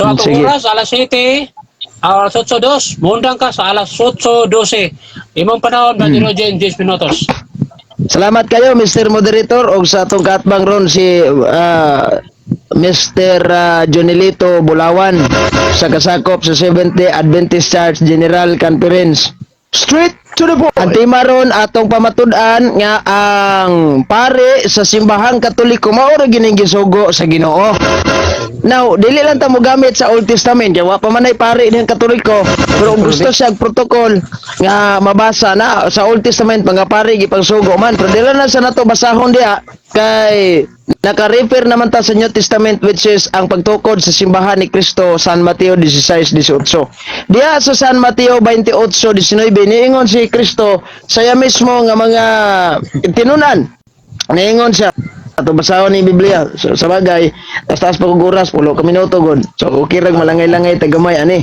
So atong Sige. Oras alas 7, alas 8:02, muundang ka sa alas 8:12. Imong panahon, Brother Rogen, 10 minutos. Salamat kayo, Mr. Moderator, og sa atong kaatbang ron si Mr. Jonelito Bulawan sa kasakop sa Seventh-day Adventist Church General Conference. Straight to the point. Ang tema ron atong pamatud-an nga ang pare sa simbahang Katoliko mao ra gining gisugo sa Ginoo. Now, dili lang ta mo gamit sa Old Testament kay wa pa man ay pare dihang Katoliko, pero kung gusto siya og protocol nga mabasa na sa Old Testament, mga pare gipangsugo man, pero dili na sa nato basahon diha kay naka-refer naman ta sa New Testament, which is ang pagtukod sa simbahan ni Kristo, San Mateo 16:18. Diha sa San Mateo 28:19, niingon si Kristo saya mismo nga mga tinunan. Niingon siya, ato basahon ni Biblia. So, sa bagay, taas pa kog oras, 10 ka minuto gud. So okay rag malangay-langay tagamay ani.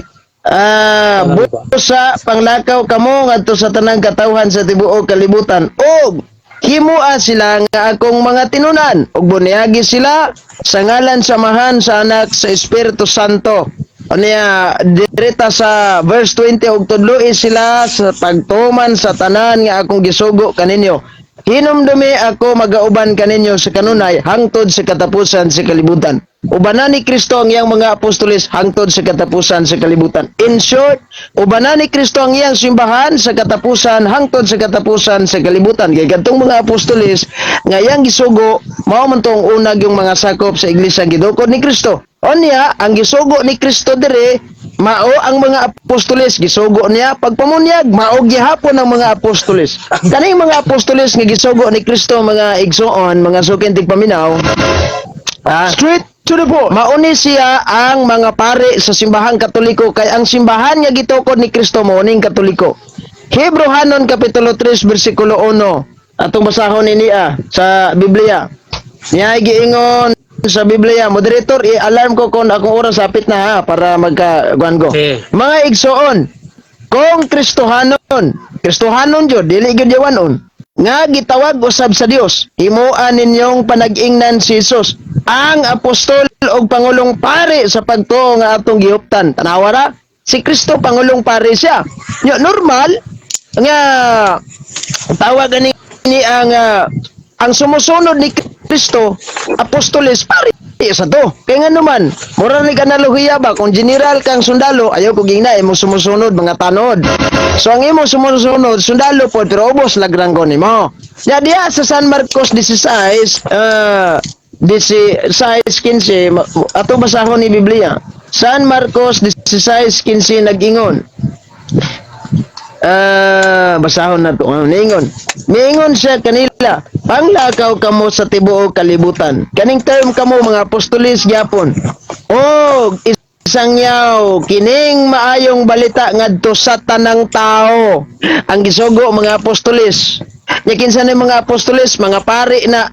Busa panglakaw kamo ngadto sa tanang katawhan sa tibuok kalibutan ug himua sila nga akong mga tinunan ug bunyagi sila sa ngalan sa Amahan, sa Anak, sa Espiritu Santo. Unya direta sa verse 20, ug tudloi sila sa pagtuman sa tanan nga akong gisugo kaninyo. Hinumdumi, ako magauban kaninyo sa kanunay hangtod sa katapusan sa kalibutan. Ubanan ni Kristo ang iyang mga apostoles hangtod sa katapusan sa kalibutan. In short, ubanan ni Kristo ang iyang simbahan sa katapusan, hangtod sa katapusan sa kalibutan. Kay kadtong mga apostoles nga iyang gisugo, mao man tong unag yung mga sakop sa iglesia gidukod ni Kristo. Unya, ang gisugo ni Kristo dire mao ang mga apostoles, gisugo niya pagpamunyag, mao gihapon ang mga apostoles. Kaning mga apostoles nga gisugo ni Kristo, mga igsoon, mga suking tigpaminaw, Straight to the point. Mauni siya ang mga pare sa simbahang Katoliko kay ang simbahan nga gitukod ni Kristo mao ning Katoliko. Hebreohanon kapitulo 3 bersikulo 1. Atong basahon ni niya sa Biblia. Niya giingon sa Biblia, moderator, i-alarm ko kung akong oras hapit na ha, para magka kuan ko. Okay. Mga igsoon, kung Kristohanon, Kristohanon jud, dili gyud yawanon, nga gitawag usab sa Dios, himoa ninyong panag-ingnan si Jesus, ang apostol og pangulong pare sa pagtuo nga atong gihuptan. Tanawa ra, si Kristo pangulong pare siya. Nya normal nga tawag ani ni ang sumusunod ni Kristo, apostoles, pare sa to. Kaya nga naman, mura ni analohiya ba, kung general kang sundalo, ayaw ko gingna, imong sumusunod, mga tanod. So ang imong sumusunod, sundalo po, pero ubos lagranggo nimo. Ya diya sa San Marcos 16, 16:15, ato basahon ni Biblia. San Marcos 16:15 nag-ingon. Basahon na to. Niingon. Niingon siya kanila, "Panglakaw kamo sa tibuok kalibutan." Kaning term kamo, mga apostolis gyapon. Og isangyaw kining maayong balita ngadto sa tanang tao. Ang gisugo mga apostolis. Nya kinsa ni mga apostolis, mga pari na.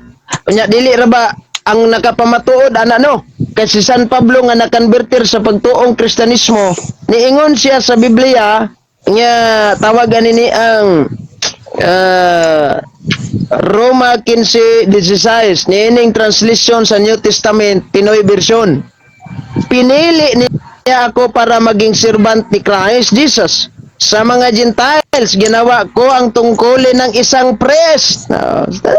Nya dili ra ba ang nakapamatuod ana, no? Kay si San Pablo nga nakonvertir sa pagtuong Kristiyanismo, niingon siya sa Biblia nga tawagan ni ang Roma 15:16 niining translation sa New Testament Pinoy version. "Pinili niya ako para maging servant ni Christ Jesus sa mga Gentiles. Ginawa ko ang tungkulin ng isang priest."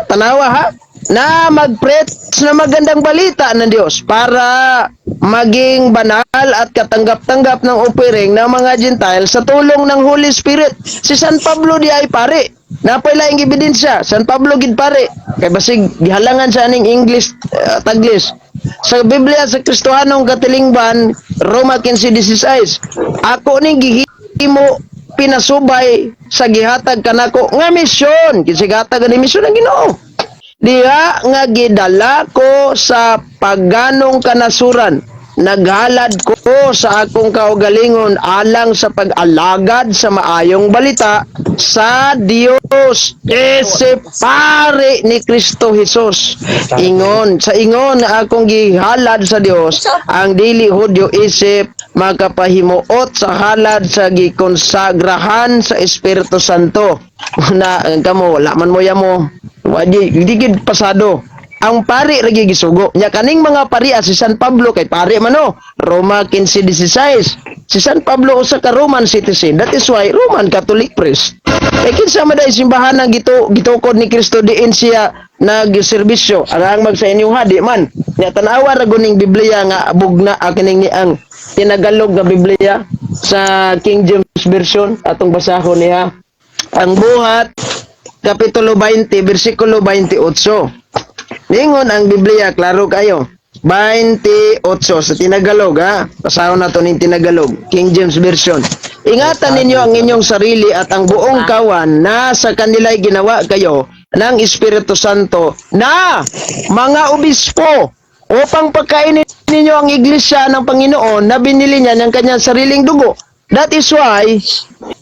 Tanawa ha, na mag-preach na magandang balita ng Diyos para maging banal at katanggap-tanggap ng offering ng mga Gentiles sa tulong ng Holy Spirit. Si San Pablo di ay pare. Napay laing ebidensya, San Pablo gid pare. Kay basig gihalangan sa aning English Taglish. Sa Biblia sa Kristohanong katilingban, Roma 15:16, "Ako ning gihimo pinasubay sa gihatag kanako nga misyon." Kinsa gihatag ani misyon? Ang Ginoo. "Diha nga gidala ko sa paganong kanasuran, naghalad ko sa akong kaugalingon alang sa pag-alagad sa maayong balita sa Dios isip pare ni Kristo Jesus. Ingon sa ingon nga akong gihalad sa Dios, ang dili Hudyo isip makapahimuot sa halad sa gikonsagrahan sa Espiritu Santo." Na kamo wala man mo yamo. Wadi di gid pasado. Ang pari ra gyud gisugo. Nya kaning mga pari, si San Pablo kay pari man, no. Roma 15:16. Si San Pablo usa ka Roman citizen. That is why Roman Catholic priest. Kay kinsa man day simbahan ang gitukod ni Kristo diin siya nagserbisyo? Ang mag sa inyong di man. Nya tan-awa ra guning Biblia nga bugna, kining ni ang tinagalog nga Biblia sa King James Version, atong basahon niya. Ang Buhat Kapitulo 20 bersikulo 28. Ningon ang Biblia, klaro kayo. 28 sa Tinagalog, ha. Basahon nato ning Tinagalog, King James Version. "Ingatan ninyo ang inyong sarili at ang buong kawan na sa kanila'y ginawa kayo ng Espiritu Santo na mga obispo upang pagkainin ninyo ang iglesia ng Panginoon na binili niya ng kanyang sariling dugo." That is why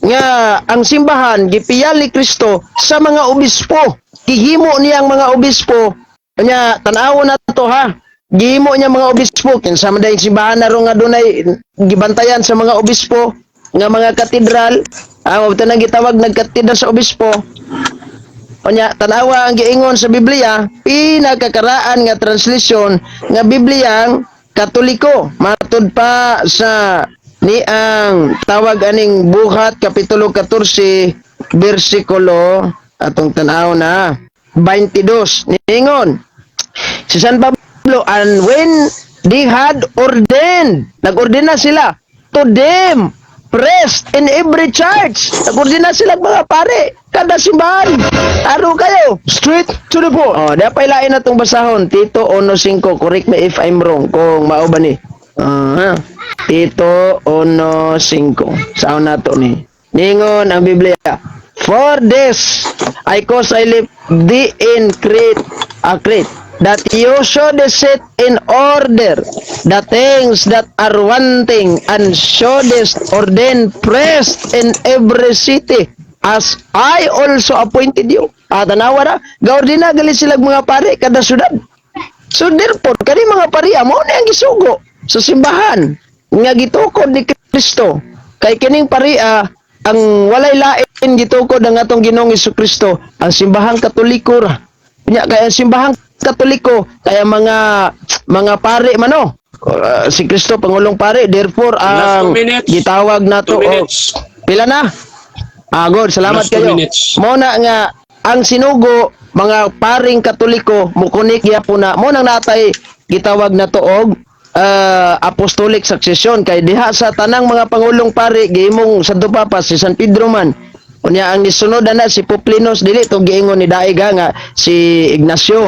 nga ang simbahan gipiyal ni Kristo sa mga obispo. Gihimo niya ang mga obispo. Nya tan-awon na to, ha. Gihimo niya mga obispo. Kinsa man dayong simbahan na ro nga dunay gibantayan sa mga obispo nga mga katedral? Ah, mao nang gitawag nagkatedral sa obispo. Unya, tanawa ang giingon sa Biblia, pinakakaraan nga translation nga Bibliang Katoliko. Matud pa sa ni ang tawag aning Buhat Kapitulo 14 bersikulo, atong tan-aw na, 22. Niingon si San Pablo, "And when they had ordained," nag-ordina sila, "to them priest in every church." Nag-ordina sila mga pare kada simbahan. Aro kayo. Straight to the point. Oh, di pa ilain na itong basahon. Tito 1.5. Correct me if I'm wrong. Kung mao ba ni. Ah, Tito 1.5. Saan na to ni? Ningon ang Biblia, "For this I cause I left thee in Crete, Crete, that you should set in order the things that are wanting and shouldest ordain priests in every city as I also appointed you." Ah, tanawa na. Gaordina gali sila mga pare kada syudad. So therefore, kani mga pariya mo na ang gisugo sa simbahan nga gitukod ni Kristo. Kay kining pariya ang walay lain gitukod ang atong Ginoong Kristo, ang simbahang Katoliko ra. Nya kay ang simbahang Katoliko kaya mga pare man, no. Si Kristo pangulong pare, therefore Last ang 2 minutes. Gitawag nato 2 og minutes. Pila na? Ah, good. Salamat Last 2 kayo. minutes. Mo na nga ang sinugo mga paring Katoliko mukunik gyapon na mo nang natay gitawag na to og apostolic succession, kay diha sa tanang mga pangulong pari gihimong Santo Papa si San Pedro man. Unya ang nisunod na si Pope Linus, dili to giingon ni Daiga nga si Ignacio.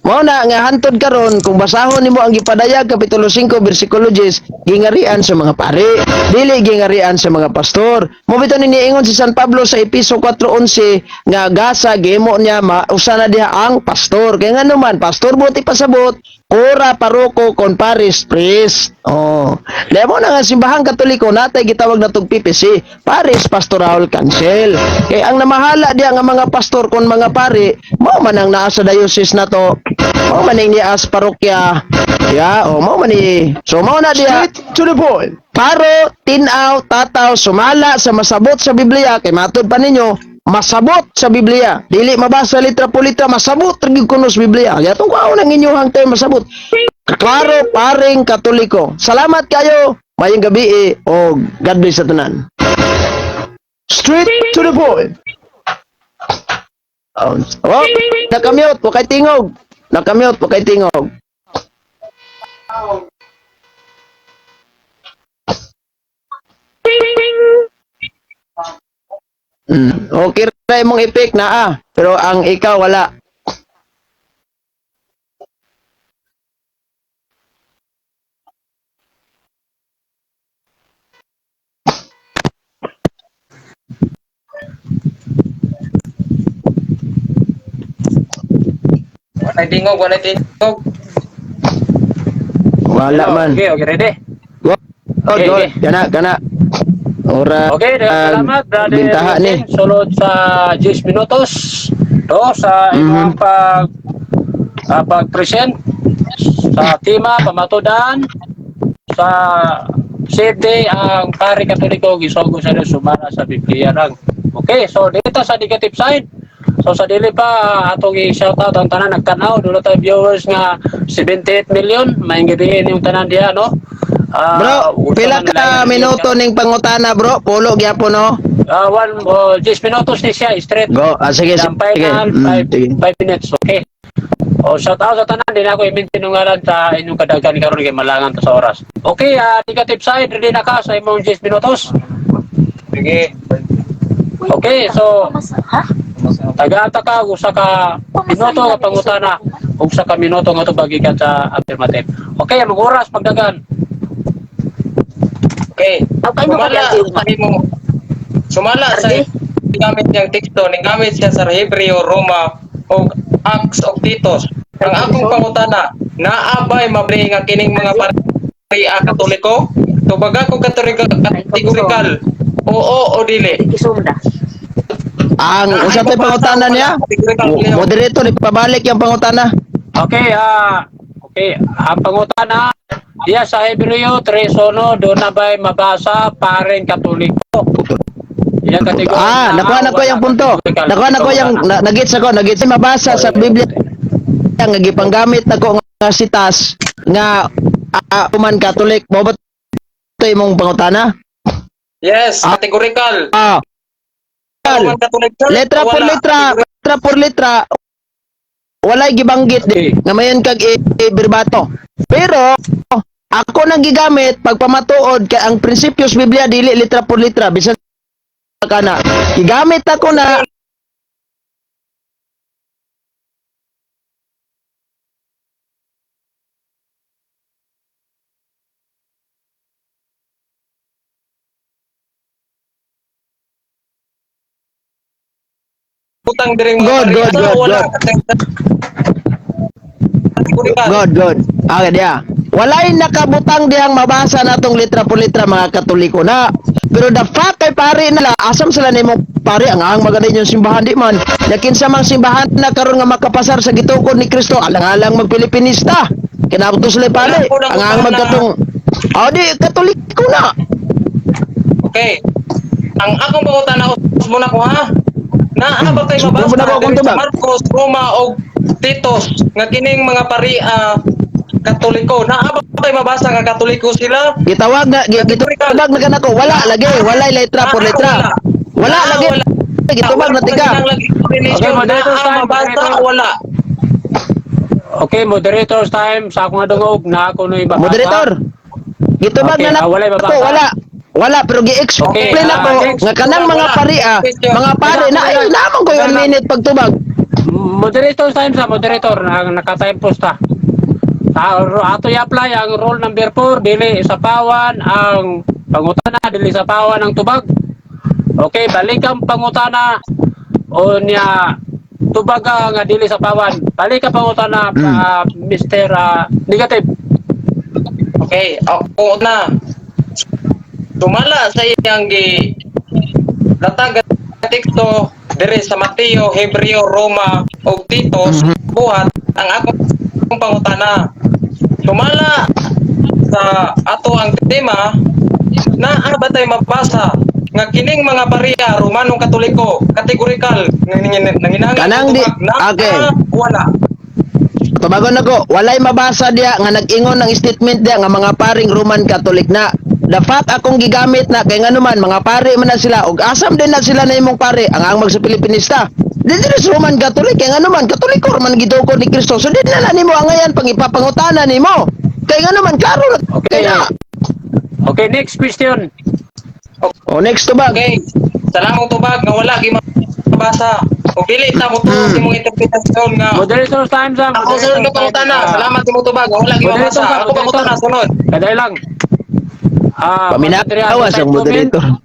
Mao na nga hantod karon, kung basahon nimo ang gipadayag kapitulo 5 bersikulo 10, gingarian sa mga pari, dili gingarian sa mga pastor. Mo bitaw ni niingon si San Pablo sa Episo 4:11 nga gasa gihimo niya mausa na diha ang pastor. Kay ngano man pastor buot ipasabot, cura, paroko, kon parish priest. Oh. Lemo na nga simbahang Katoliko natay gitawag na tug PPC, Parish Pastoral Council. Kay ang namahala diha nga mga pastor kon mga pari, mao man ang naa sa diocese na to. Mao man ang niya sa parokya. Ya, oh, mao man ni. So mao na diha. Straight to the point. Paro, tinaw, tataw, sumala sa masabot sa Biblia, kay matod pa ninyo, masabot sa Biblia. Dili mabasa litra po litra, masabot ra gyud kuno sa Biblia. Kaya itong kuha ng inyong tayo masabot. Klaro, paring Katoliko. Salamat kayo. Mayong gabi eh, o God bless sa tanan. Straight to the point. Oh, nakamute, wa kay tingog. Nakamute, wa kay tingog. Okay ra imong effect na ah, pero ang ikaw wala. Walay tingog, walay tingog. Wala man. Okay, ready? Go, Okay, go. okay. Kana, kana. Ora. Okay, salamat, Brother Bintaha ni. Martin. Sulod sa 10 minutos to sa imong pag-present sa tema pamatudan sa safety ang pari Katoliko gisugo sa Dios sumala sa Biblia lang. Okay, so dito sa negative side, So sa dili pa atong i-shoutout ang tanan nagtan-aw, dula tayo viewers nga 78 million, maayong gabii yung tanan diha, no? Ah, Bro, gusto pila man ka nila- minuto ning pangutana, bro? Pulo gyapon, no? Ah, one, oh, 10 minutos ni siya straight. Go. Ah, sige, Ang sige. final Sige. 5 minutes, okay? O, shout out sa tanan, di na ako i-mention ng ngalan sa inyong kadaghan karon kay malangan ta sa oras. Okay, negative side, ready na ka sa imong 10 minutos. Sige. Okay, so Ha? tagaata ka og usa ka minuto nga pangutana ug usa ka minuto nga tubag gikan sa affirmative. Okay, ang oras pagdagan. Okay. Aw, kayo mo Sumala ka sa imo. Sumala sa Ardi? gamit niyang teksto ning gamit siya sa Hebreo, Roma ug Acts ug Titos. Ang akong pangutana, naa bay mabri nga kining mga pari Katoliko? Tubaga ko kategorikal. Oo o dili. Kisumda. Ang usa tay pangutana niya? Moderator, ipabalik yung pangutana. Okay, okay, ang pangutana diya sa Hebreo 3:1 doon na ba'y mabasa pareng Katoliko? Iyang kategorya. Ah, nakuha na ko yung punto. Nakuha na ko yung nagits ako, nagits mabasa sa Biblia nga gipanggamit nako nga sitas nga Roman Catholic. Mao ba to imong pangutana? Yes, kategorikal. Ah, Roman Catholic Church, letra por wala. letra, letra por letra, walay gibanggit Okay. nga mayon kag i-birbato. Pero ako nang gigamit pagpamatuod kay ang prinsipyo sa Biblia dili letra por letra bisan kana. Gigamit ako na. Butang diring mga Good, pari. good, good, Wala. good. Kategorikal. Good, good. Okay, diya. Walay nakabutang diyang mabasa natong litra por litra mga Katoliko na. Pero the fact kay pare nila, asam sila nimo pare ang ang maganda inyong simbahan di man. Yakin sa mang simbahan na karon nga makapasar sa gitukod ni Kristo, alang-alang magpilipinista. Kinabot sila pare, ang ang magkatong. Ah, di Katoliko na. Okay. Ang akong pangutana mo na ko ha. Naa ba kay Sumbong mabasa mo na ko akong diri sa tubag. Marcos, Roma og Titos nga kining mga pari Katoliko? Naa ba kay mabasa nga Katoliko sila? Gitawag na gitawag na kanako, wala lagi, walay letra por letra. Wala Naa, lagi. wala. Gitubag na tika. Okay, moderator Naa time, mabasa moderator. wala. Okay, moderator's time sa akong adungog na ako no ibabasa. Moderator. Gitubag Okay, na ah, walay na mabasa. ako, wala. Wala pero gi-explain Okay, ako next. nga kanang mga Wala. pari Question. mga pare na ay naman ko yung Wala. minute pagtubag. Moderator's time sa moderator ang naka-time post ta. Ato i-apply ang rule number 4, dili isapawan ang pangutana, dili isapawan ang tubag. Okay, balik ang pangutana o niya tubag ka nga dili sapawan. Balik ang pangutana Mr. Negative. Okay, ako na. Sumala sa iyang gi latag nga teksto diri sa Mateo, Hebreo, Roma ug Titos buhat ang akong pangutana. Sumala sa ato ang tema naa ba tay mabasa nga kining mga pariya Romanong Katoliko kategorikal nanginahanglan Kanang di- tubag, naa okay. wala. Tubagon ako, walay mabasa diya nga nag-ingon ng statement diya nga mga paring Roman Catholic na. The fact akong gigamit na kay nganuman mga pare man na sila ug asam din na sila na imong pare ang ang sa Pilipinista. Di diri sa Roman Catholic kay nganuman Katoliko man gitukod ni Kristo. So di na na nimo angayan pang ipapangutana nimo. Kay nganuman klaro na Okay. kay na. Okay, next question. O next tubag. Okay. Salamat tubag nga wala gi mabasa. Ug dili ta mo tuo sa imong interpretasyon nga Moderator's time sa ako sunod nga pangutana. Salamat sa imong tubag nga wala gi mabasa. Moderator ka, Ako pangutana moderator. sunod. Kaday lang. Paminawas no side ang moderator. comment.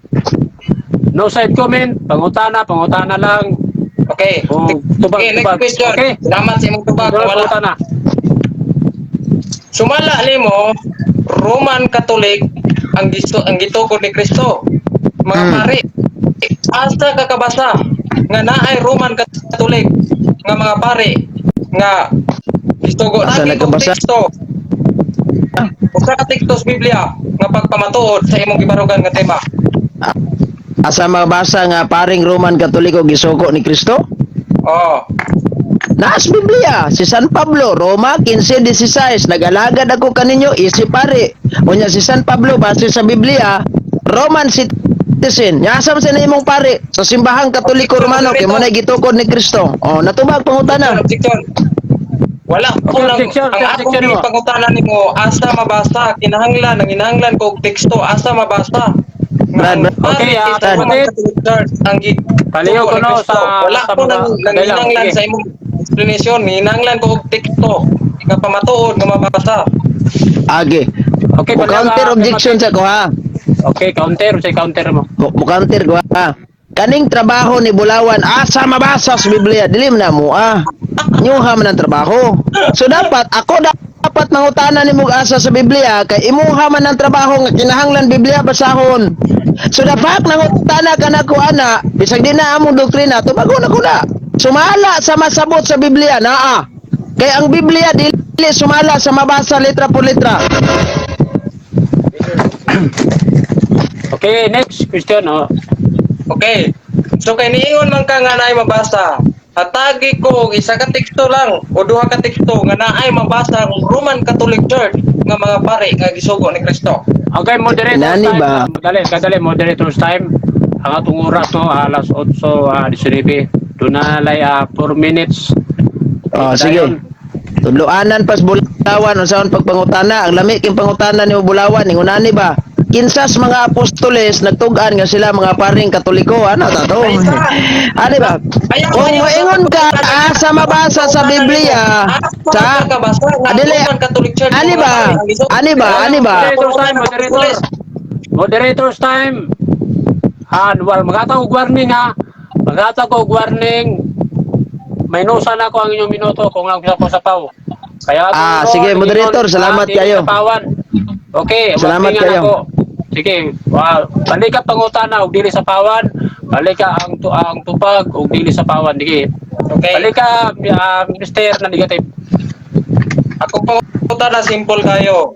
No side comment. Pangutana, pangutana lang. Okay. Oh, tubag, Okay, next tubag. question. Okay. Salamat sa imong tubag nga Sunod wala. pangutana. Sumala nimo Roman Catholic ang gisto ang gitukod ni Kristo. Mga pare, asa ka kabasa nga naay Roman Catholic nga mga pare nga gistugo Asa lagi kong nagkabasa? teksto. Usa ka teksto sa Biblia nga pagpamatuod sa imong gibarugan nga tema. Asa mabasa nga paring Roman Katoliko gisuko ni Kristo? Oh. Naas Biblia, si San Pablo, Roma 15:16, "Nagalagad ako kaninyo isip pare." Unya si San Pablo, base sa Biblia, Roman citizen. Nya asa man sa imong pare sa Simbahang Katoliko Romano kay mo na gitukod ni Kristo. Oh, natubag pangutana. Objection. Wala ko Okay, lang objection, ang akong objection mo. Pangutana nimo, asa mabasa? Kinahanglan, nanginahanglan ko og teksto, asa mabasa? Brad, Nga ang Okay, pare sa kapatid. Roman Catholic Church ang Paliw gituko ko ni no Kristo. sa Wala sa ko mga nang nanginahanglan sige. sa imong explanation, nanginahanglan ko og teksto. Ikapamatuod nga mabasa. Age. Okay, Mo paliw counter ka, objection sa ko ha. Okay, counter, say counter mo. Mo counter ko ha. Kaning trabaho ni Bulawan, asa mabasa sa Biblia? Dilim na mo ah. Nyuha man ang trabaho. So dapat ako dapat mangutana nimo og asa sa Biblia kay imuha man ang trabaho nga kinahanglan Biblia basahon. So dapat nangutana ka nako ana, bisag di na among doktrina, tubagon ako na. Sumala sa masabot sa Biblia naa. Kay ang Biblia dili sumala sa mabasa letra por letra. Okay, next question. Oh. Okay. So kay niingon man ka nga naay mabasa, hatagi ko og isa ka teksto lang o duha ka teksto nga naay mabasa ang Roman Catholic Church nga mga pare nga gisugo ni Kristo. Okay, moderator's Nani time. ba? Madali, kadali, moderator's time. Ang atong oras no, alas 8:19. Doon na lay 4 minutes. Oh, sige. Tudloanan pas Bulawan unsaon pagpangutana. Ang lami king pangutana ni Bulawan, ingunani ba? Kinsas mga apostoles nagtug-an nga sila mga paring Katoliko, ano ta to? Ani ba? Ayaw, Kung ayaw, moingon ka asa mabasa sa Biblia, sa ka basa nga Adili, Roman Catholic Church ani mga ba? pare ang gisugo. Ani ba? Ani ba? Moderator's time, moderator. Moderator's time. Ah, well, maghatag og warning ha. Maghatag og warning. Minusan ako ang inyong minuto kung ang ko sa paw. Kaya Ah, atong sige, ingon, moderator, ah, salamat dili kayo. sa pawan. Okay, Salamat warningan kayo. ako. Sige, wow. Balik ka pangutana og dili sa pawan. Balik ka ang tupag og dili sa pawan. Sige. Okay. Balik ka, Mr. na negative. Ako pangutana, simple kayo.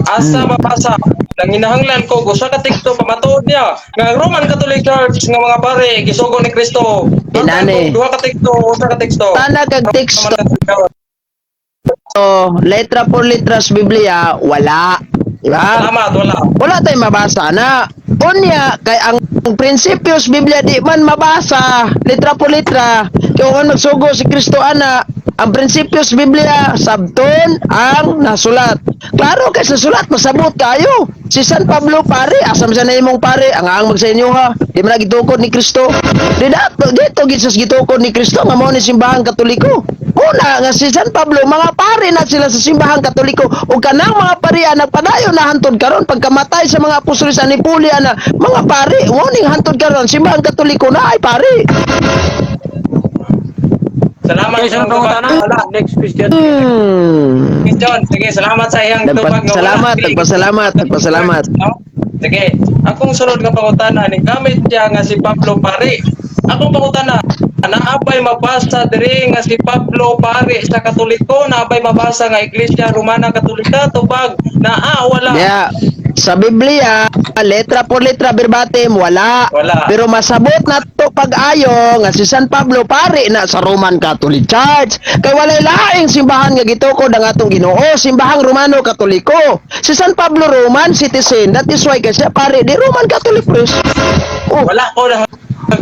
Asa mabasa? Nanginahanglan ko usa ka teksto pamatuod niya nga ang Roman Catholic Church nga mga pare gisugo ni Kristo. Inani. Duha ka teksto, usa ka teksto. Tana kag teksto, Roman Catholic Church. letra por letra sa Biblia, wala. Diba? Salamat, wala. Wala tayong mabasa na. Unya, kay ang prinsipyo sa Biblia di man mabasa, letra por letra. Kaya kung magsugo si Kristo ana, ang prinsipyo sa Biblia, sabton ang nasulat. Klaro kay sa sulat, masabot kayo. Si San Pablo pare, asam sa na imong pare, ang ang magsa inyo ha. Di man na gitukod ni Kristo. Di dato, dito gid sa gitukod ni Kristo nga mao ni Simbahang Katoliko. Una nga si San Pablo, mga pare na sila sa Simbahang Katoliko ug kanang mga parian nagpadayon na hantod karon pagkamatay sa mga apostoles ani puli ana mga pare mo ning hantod karon Simbahang Katoliko na ay pare. Salamat Okay, sa sunod pangutana. Wala. Next question. John, sige, salamat sa iyang tubag nga wala. Nagpasalamat, nagpasalamat, nagpasalamat. No? Sige, akong sunod nga pangutana, ni gamit siya nga si Pablo pare. Akong pangutana, naabay mabasa diri nga si Pablo pare sa Katoliko? Naabay mabasa nga Iglesia Romana Katolika? Tubag, naa wala? Yeah. Sa Biblia, letra por letra verbatim, wala. Wala. Pero masabot na to pag-ayo nga si San Pablo pare na sa Roman Catholic Church. Kay walay laing simbahan nga gitukod ang atong Ginoo, simbahang Romano Katoliko. Si San Pablo Roman citizen, that is why kasi pare di Roman Catholic priest. Oh,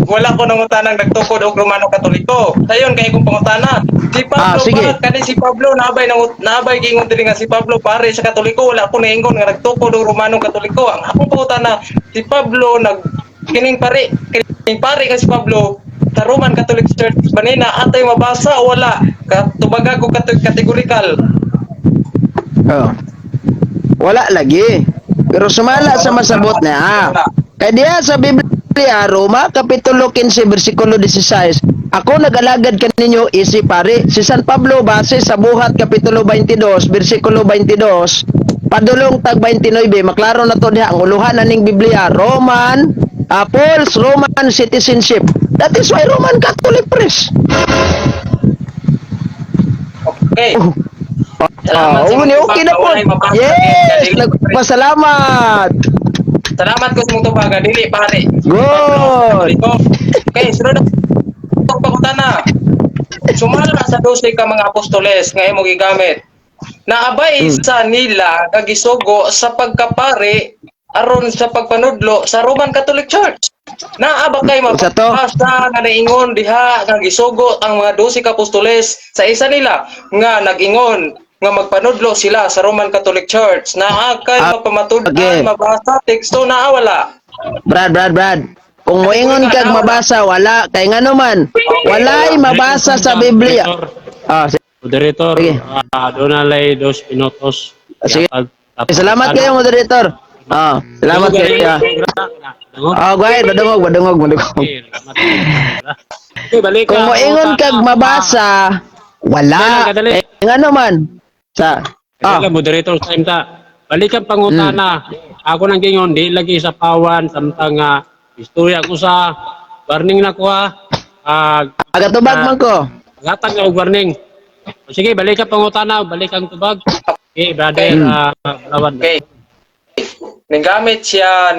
Wala ko nangutanang nagtukod og Romano Katoliko. Sayon kay kong pangutana. Si Pablo Ah, sige. ba kani si Pablo naabay giingon diri nga si Pablo pare sa Katoliko? Wala ko naingon nga nagtukod og Romano Katoliko. Ang akong pangutana, si Pablo nag kining pare nga si Pablo sa Roman Catholic Church banina, atay mabasa o wala? Katubaga ko kategorikal. Oh. Wala lagi. Pero sumala sa masabot na. Ah. Kaya diya sa Biblia, Roma, Kapitulo 15, versikulo 16, "Ako nag-alagad kaninyo isi pare." Si San Pablo, base sa Buhat, Kapitulo 22, versikulo 22, padulong tag 29, maklaro na to diha, ang uluhan na ning Biblia, Roman, Paul's Roman citizenship. That is why Roman Catholic priest. Okay. Oh. Salamat Ah, sa imong okay na tubag, po. walay mabasa. Yes, Dili- nagpasalamat. Salamat ko sa imong tubaga, dili pare. Good. Okay, sunod na pangutana. Sumala sa 12 ka mga apostoles nga imo gigamit, naabay isa nila nga gisugo sa pagkapari aron sa pagpanudlo sa Roman Catholic Church? Naa ba kay Unsa to? mabasa nga naingon diha nga gisugo ang mga 12 ka apostoles sa isa nila nga nag-ingon nga magpanudlo sila sa Roman Catholic Church? Naa kay mapamatud-an, mabasa teksto? Naa wala? Brad, Brad, Brad. Kung moingon kag mabasa, wala. Kay ngano man, walay mabasa sa Biblia. Ah, sige. Moderator, Sige. Doon na 2 minutos. Sige. Tapos- Salamat kayo, moderator. Ah, salamat kayo. Ah, go ahead, madungog, madungog, madungog. Okay, salamat. Okay, balik Kung ka. moingon kag mabasa, wala. Dali, dali. Kay ngano man. Sa Ah. Moderator time ta. Balik ang pangutana. Ako nang gingon, di lagi sa pawan samtang nga istorya ko sa warning na ko ha. Ah, Agatubag man ko. gatag na og warning. O, sige, balik ang pangutana, balik ang tubag. Okay, brother, Lawan. Okay. Ninggamit siya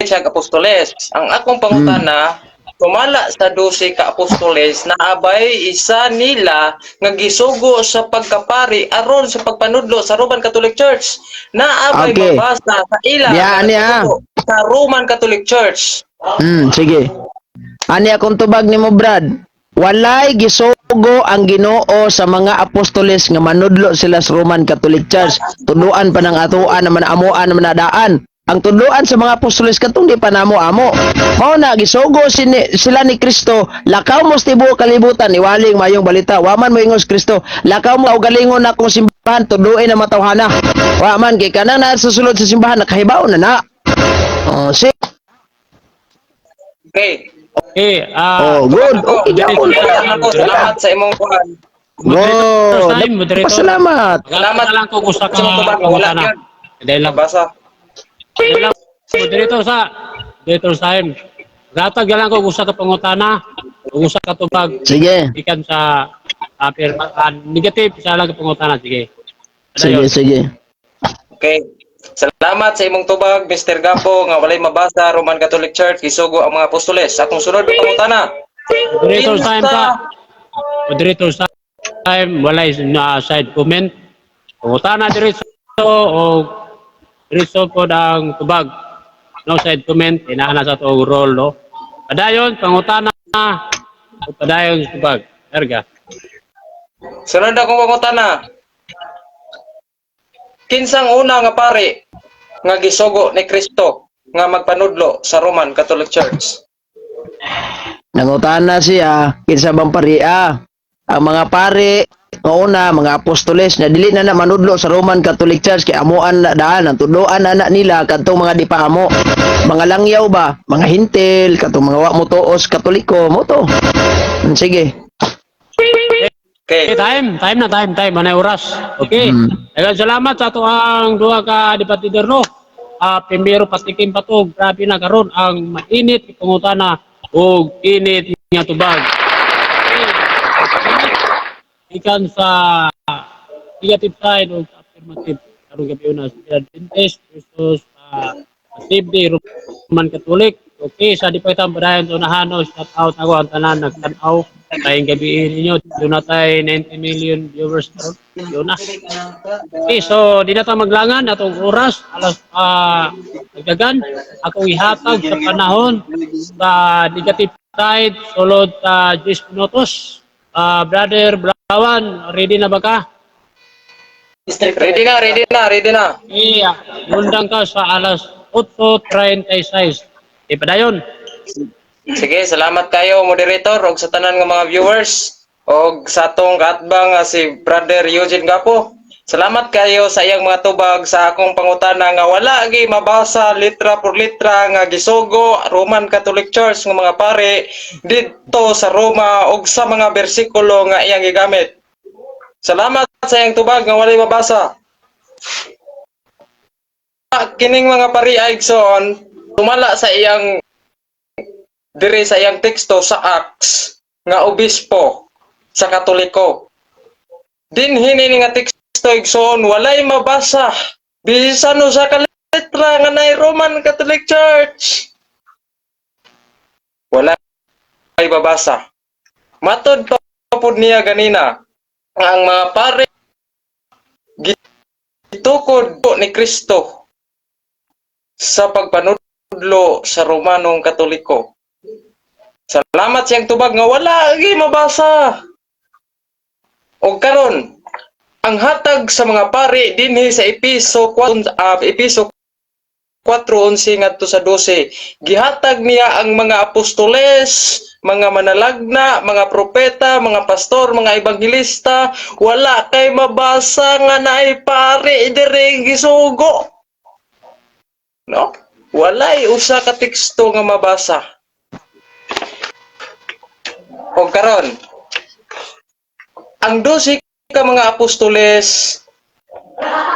og apostoles. Ang akong pangutana, sumala sa 12 ka apostoles, naabay isa nila nga gisugo sa pagkapari aron sa pagpanudlo sa Roman Catholic Church? Naabay mabasa sa ila Diya, nga ani, ah. nagsugo sa Roman Catholic Church? Sige. Ani akong tubag nimo, Brad. Walay gisugo ang Ginoo sa mga apostoles nga manudlo sila sa Roman Catholic Church. Tudloan pa ng atoan naman, amoan naman nadaan. Ang tudloan sa mga apostoles katong di pa namo amo. Mao na gisugo sila ni Kristo, lakaw mo sa tibuok kalibutan, iwaling mayong balita. Wa man moingon si Kristo, lakaw mo og galingon akong simbahan, tudloin ang matawhana. Wa man kay kanang naa sa sulod sa simbahan nakahibaw na na. Oh, see? Okay. Okay, Oh, good. Okay, gyapon. Ako, salamat sa imong kuan. Moderator, Go. time, moderator. Pasalamat. Salamat lang kung usa ka Sa imong tubag, wala pangutana. yun. Dahil lang. Nabasa. Dahil lang, moderator sa moderator time. Gatag lang kung usa ka pangutana, kung usa ka tubag Sige. ikan sa negative sa lang ka pangutana, sige. Sige, Dayon. sige. Okay. Salamat sa imong tubag, Mr. Gapo, nga walay mabasa Roman Catholic Church gisugo ang mga apostoles. Akong sunod na pangutana. Moderator time ta. Moderator time, walay na side comment. Pangutana diretso o diretso po ang tubag. No side comment, inaana sa atong role, no. Padayon pangutana o padayon sa tubag. Erga. Sunod akong pangutana. Kinsang una nga pari nga gisugo ni Kristo nga magpanudlo sa Roman Catholic Church? Nangutana siya, kinsa bang paria? Ang mga pare, nga una, mga apostoles, na dili na na manudlo sa Roman Catholic Church, kay amuan na daan, ang tudloan na na nila, kadtong mga di pa amo. Mga langyaw ba? Mga hintil, katong mga wa mo tuos Katoliko, mo to. Sige. Okay. Okay, time, time na, time, time. Manay oras. Okay. Daghang salamat sa ato ang duha ka debatidor, no. Primero patikim pa to, grabe na karon ang mainit pangutana ug init nga tubag. Okay. Ikan sa negative side o sa affirmative karong gabi una sa Adventist versus CB Roman Catholic. Okay, sa di pa itang padayon sa unahan, no, shout out ako ang tanan nagtan-aw tayong gabi ninyo. Doon na tayo 90 million viewers karon. Yun na. Okay, so di na ta maglangan atong oras alas nagdagan akong ihatag sa panahon sa negative side sulod sa 10 minutos. Brother Blawan, ready na ba ka? Ready na, ready na, ready na. Iya, undang ka sa alas 8:36. Di padayon. Sige, salamat kayo, moderator, og sa tanan nga mga viewers og sa atong kaatbang nga si Brother Eugene Gapo. Salamat kayo sa iyang mga tubag sa akong pangutana nga wala gi mabasa litra por litra nga gisugo Roman Catholic Church nga mga pare didto sa Roma og sa mga bersikulo nga iyang gigamit. Salamat sa iyang tubag nga walay mabasa. Kining mga pari ay igsoon tumala sa iyang diri sa iyang teksto sa Acts nga obispo sa Katoliko. Dinhi ni nga teksto, igsoon, walay mabasa bisan usa ka letra nga nay Roman Catholic Church. Walay mabasa. Matod pa pud niya ganina nga ang mga pare gitukod ni Kristo sa pagpanudlo sa Romanong Katoliko. Salamat siyang tubag nga wala gi mabasa. Og karon, ang hatag sa mga pari dinhi sa Episo 4, Episo 4:11 ngadto sa 12, gihatag niya ang mga apostoles, mga manalagna, mga propeta, mga pastor, mga ebanghelista. Wala kay mabasa nga naay pari diri gisugo. No? Walay usa ka teksto nga mabasa. Og karon, ang 12 ka mga apostoles,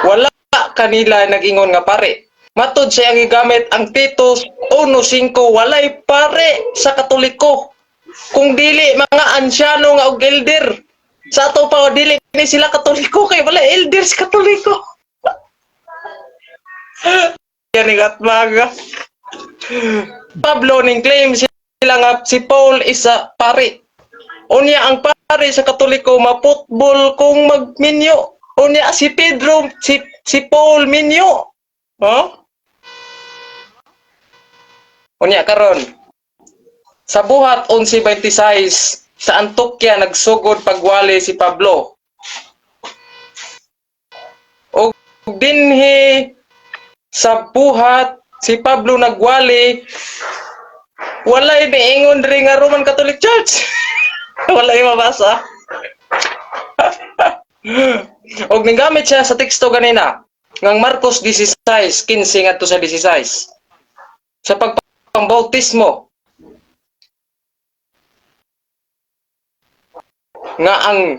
wala kanila nag-ingon nga pare. Matod sa iyang gigamit ang Titus 1:5, walay pare sa Katoliko. Kung dili mga ansyano nga og elder. Sa ato pa, dili ni sila Katoliko kay wala elder sa Katoliko. Yan ni Atmaga. Pablo ning claim sila nga si Paul is a pare. Unya ang pare sa Katoliko maputbol kung magminyo. Unya si Pedro, si Paul minyo. Huh? Unya karon, sa Buhat 11:26, sa Antokya nagsugod pagwali si Pablo. Og dinhi sa Buhat si Pablo nagwali, walay niingon diri nga Roman Catholic Church. Walay mabasa. Og ninggamit siya sa teksto ganina ngang Marcos 16:15 ngadto sa 16 sa pagpambautismo nga ang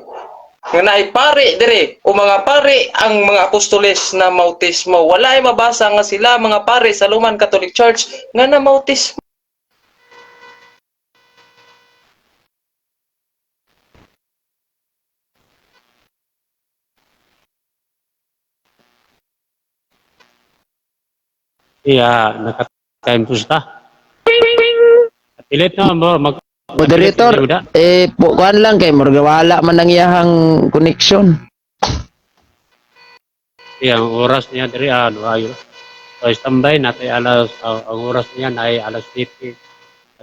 nga naay pare dire o mga pare ang mga apostoles na mautismo. Wala ay mabasa nga sila mga pare sa Roman Catholic Church nga na mautismo. Iya, naka-time to ta. Pilit na mo mag Moderator, eh, kuan lang kay murag wala man ang iyahang connection. Iya, ang oras niya diri ano ayo. So standby natay alas ang oras niya na ay alas 7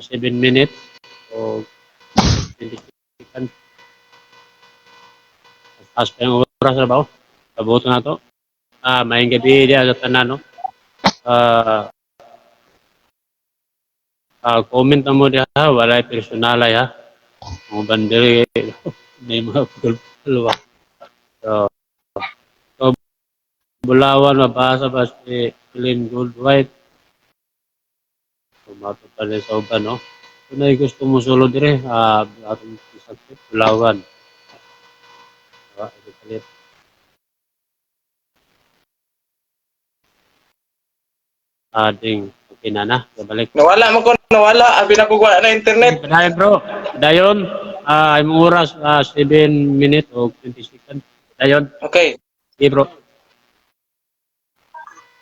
7 minutes o 20 seconds. Taas pa yung oras na ba? Oh? Pabuto na to. Maayong gabi diya sa tanan, no? Comment na mo diha, walay personalay ha. Mga banderi, may mga pulwa. So, Bulawan, mabasa ba si Glenn Goldwhite? Tumato pa rin sa uban, no? Kung na gusto mo solo dire, atong isakit, Bulawan. Ito palit. Ding, okay na na, babalik. Nawala man ko, nawala. Abi na ko wala na internet. Dayon bro, dayon, imong oras, 7 minutes o 20 seconds. Dayon, Okay. sige bro.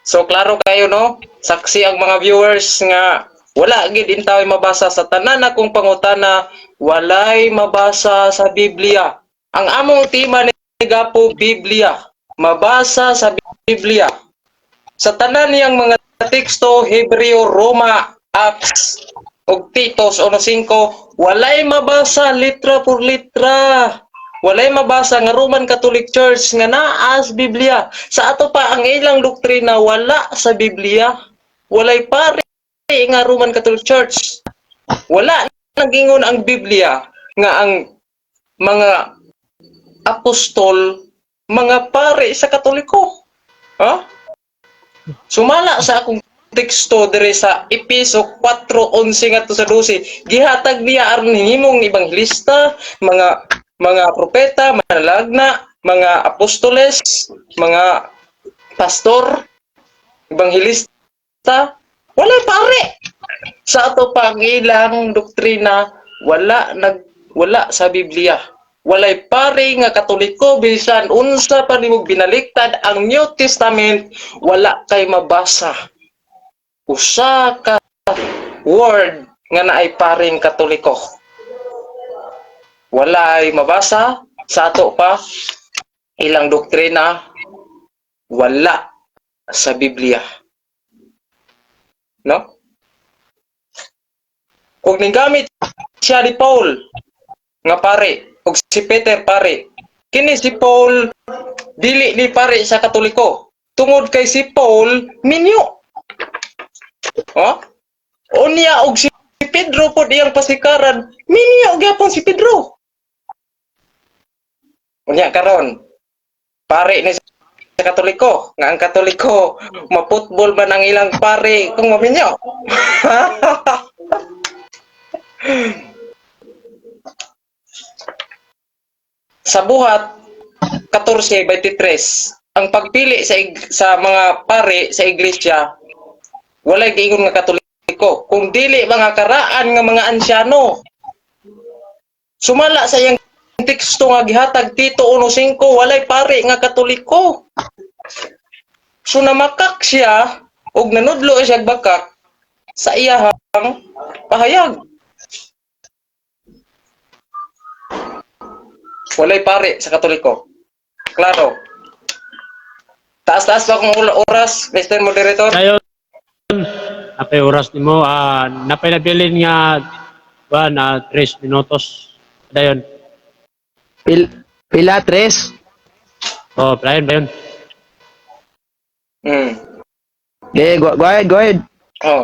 So klaro kayo, no? Saksi ang mga viewers nga wala gid intaway mabasa sa tanan akong pangutana, walay mabasa sa Biblia. Ang among tema ni Gapo Biblia, mabasa sa Biblia. Sa tanan niyang mga teksto, Hebreo, Roma, Acts ug Titos 1:5, walay mabasa litra por litra. Walay mabasa nga Roman Catholic Church nga naa sa Biblia. Sa ato pa ang ilang doktrina wala sa Biblia. Walay pare nga Roman Catholic Church. Wala nagingon ang Biblia nga ang mga apostol mga pare sa Katoliko. Ha? Sumala sa akong teksto dire sa Episo 4:11 ngadto sa 12, gihatag niya aron himong ebanghelista, mga propeta, manalagna, mga apostoles, mga pastor, ebanghelista, wala pare. Sa ato pang ilang doktrina, wala sa Biblia. Walay pare nga Katoliko bisan unsa pa nimo binaliktad ang New Testament, wala kay mabasa usa ka word nga naay paring Katoliko. Walay mabasa sa ato pa ilang doktrina, wala sa Biblia. No? Kung ninggamit siya ni Paul nga pare ug si Peter pare, kini si Paul dili ni pare sa Katoliko tungod kay si Paul minyo. Oh? Unya og si Pedro pod iyang pasikaran, minyo gyapon si Pedro. Unya karon pare ni sa Katoliko, nga ang Katoliko maputbol man ang ilang pare kung maminyo. Sa Buhat 14:23, ang pagpili sa mga pare sa iglesia, walay giingon nga Katoliko kung dili mga karaan nga mga ansyano. Sumala sa iyang teksto nga gihatag Tito 1:5, walay pare nga Katoliko. So namakak siya og nanudlo siya bakak sa iyahang pahayag. Walay pare sa Katoliko. Klaro. Taas-taas pa kung oras, Mr. Moderator. Dayon, napay oras nimo, napay nabilin nga ba na 3 minutos. Dayon. Pila, tres? Oh, dayon, dayon. Okay, go ahead, go ahead. Oh.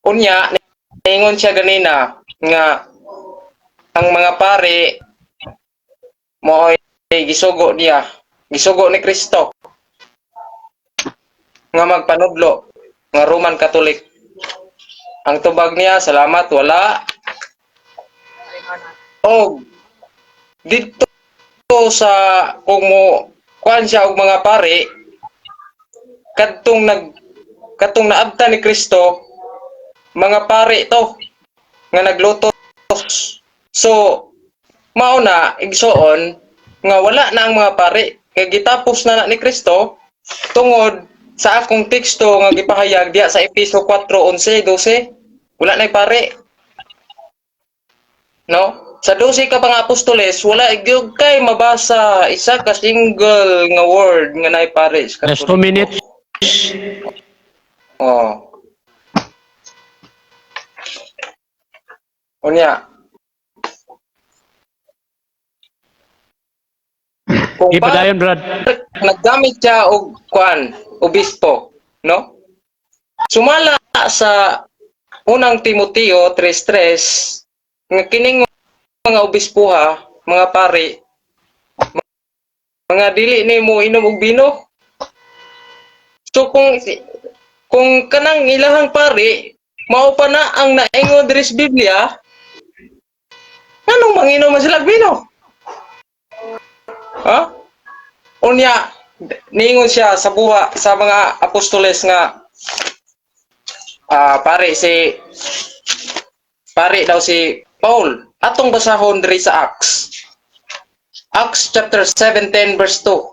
Unya, niingon siya ganina nga ang mga pare mo'y gisugo niya, gisugo ni Kristo nga magpanudlo nga Roman Catholic. Ang tubag niya, salamat, wala. Og didto sa kung mo kuan siya og mga pare kadtong naabta ni Kristo, mga pare to nga naglutos. So mao na, igsoon, nga wala na ang mga pare kay gitapos na na ni Kristo tungod sa akong teksto nga gipahayag diya sa Efeso 4:11 12, wala na pare, no? Sa 12 ka mga apostoles, wala gyud kay mabasa isa ka single nga word nga naay pare sa Last 2 Katoliko. Minutes. Oh. Unya. Kung Iba dayon, Brad. Naggamit siya og kuan, obispo, no? Sumala sa Unang Timoteo 3:3 nga kining mga obispoha, mga pare, mga dili nimo inom og bino. So kung kanang ilahang pare mao pa na ang naingon diri sa Biblia, nganong manginom man sila og bino? Ha? Unya, niingon siya sa buha sa mga apostoles nga pare daw si Paul. Atong basahon diri sa Acts. Acts chapter 17 verse 2.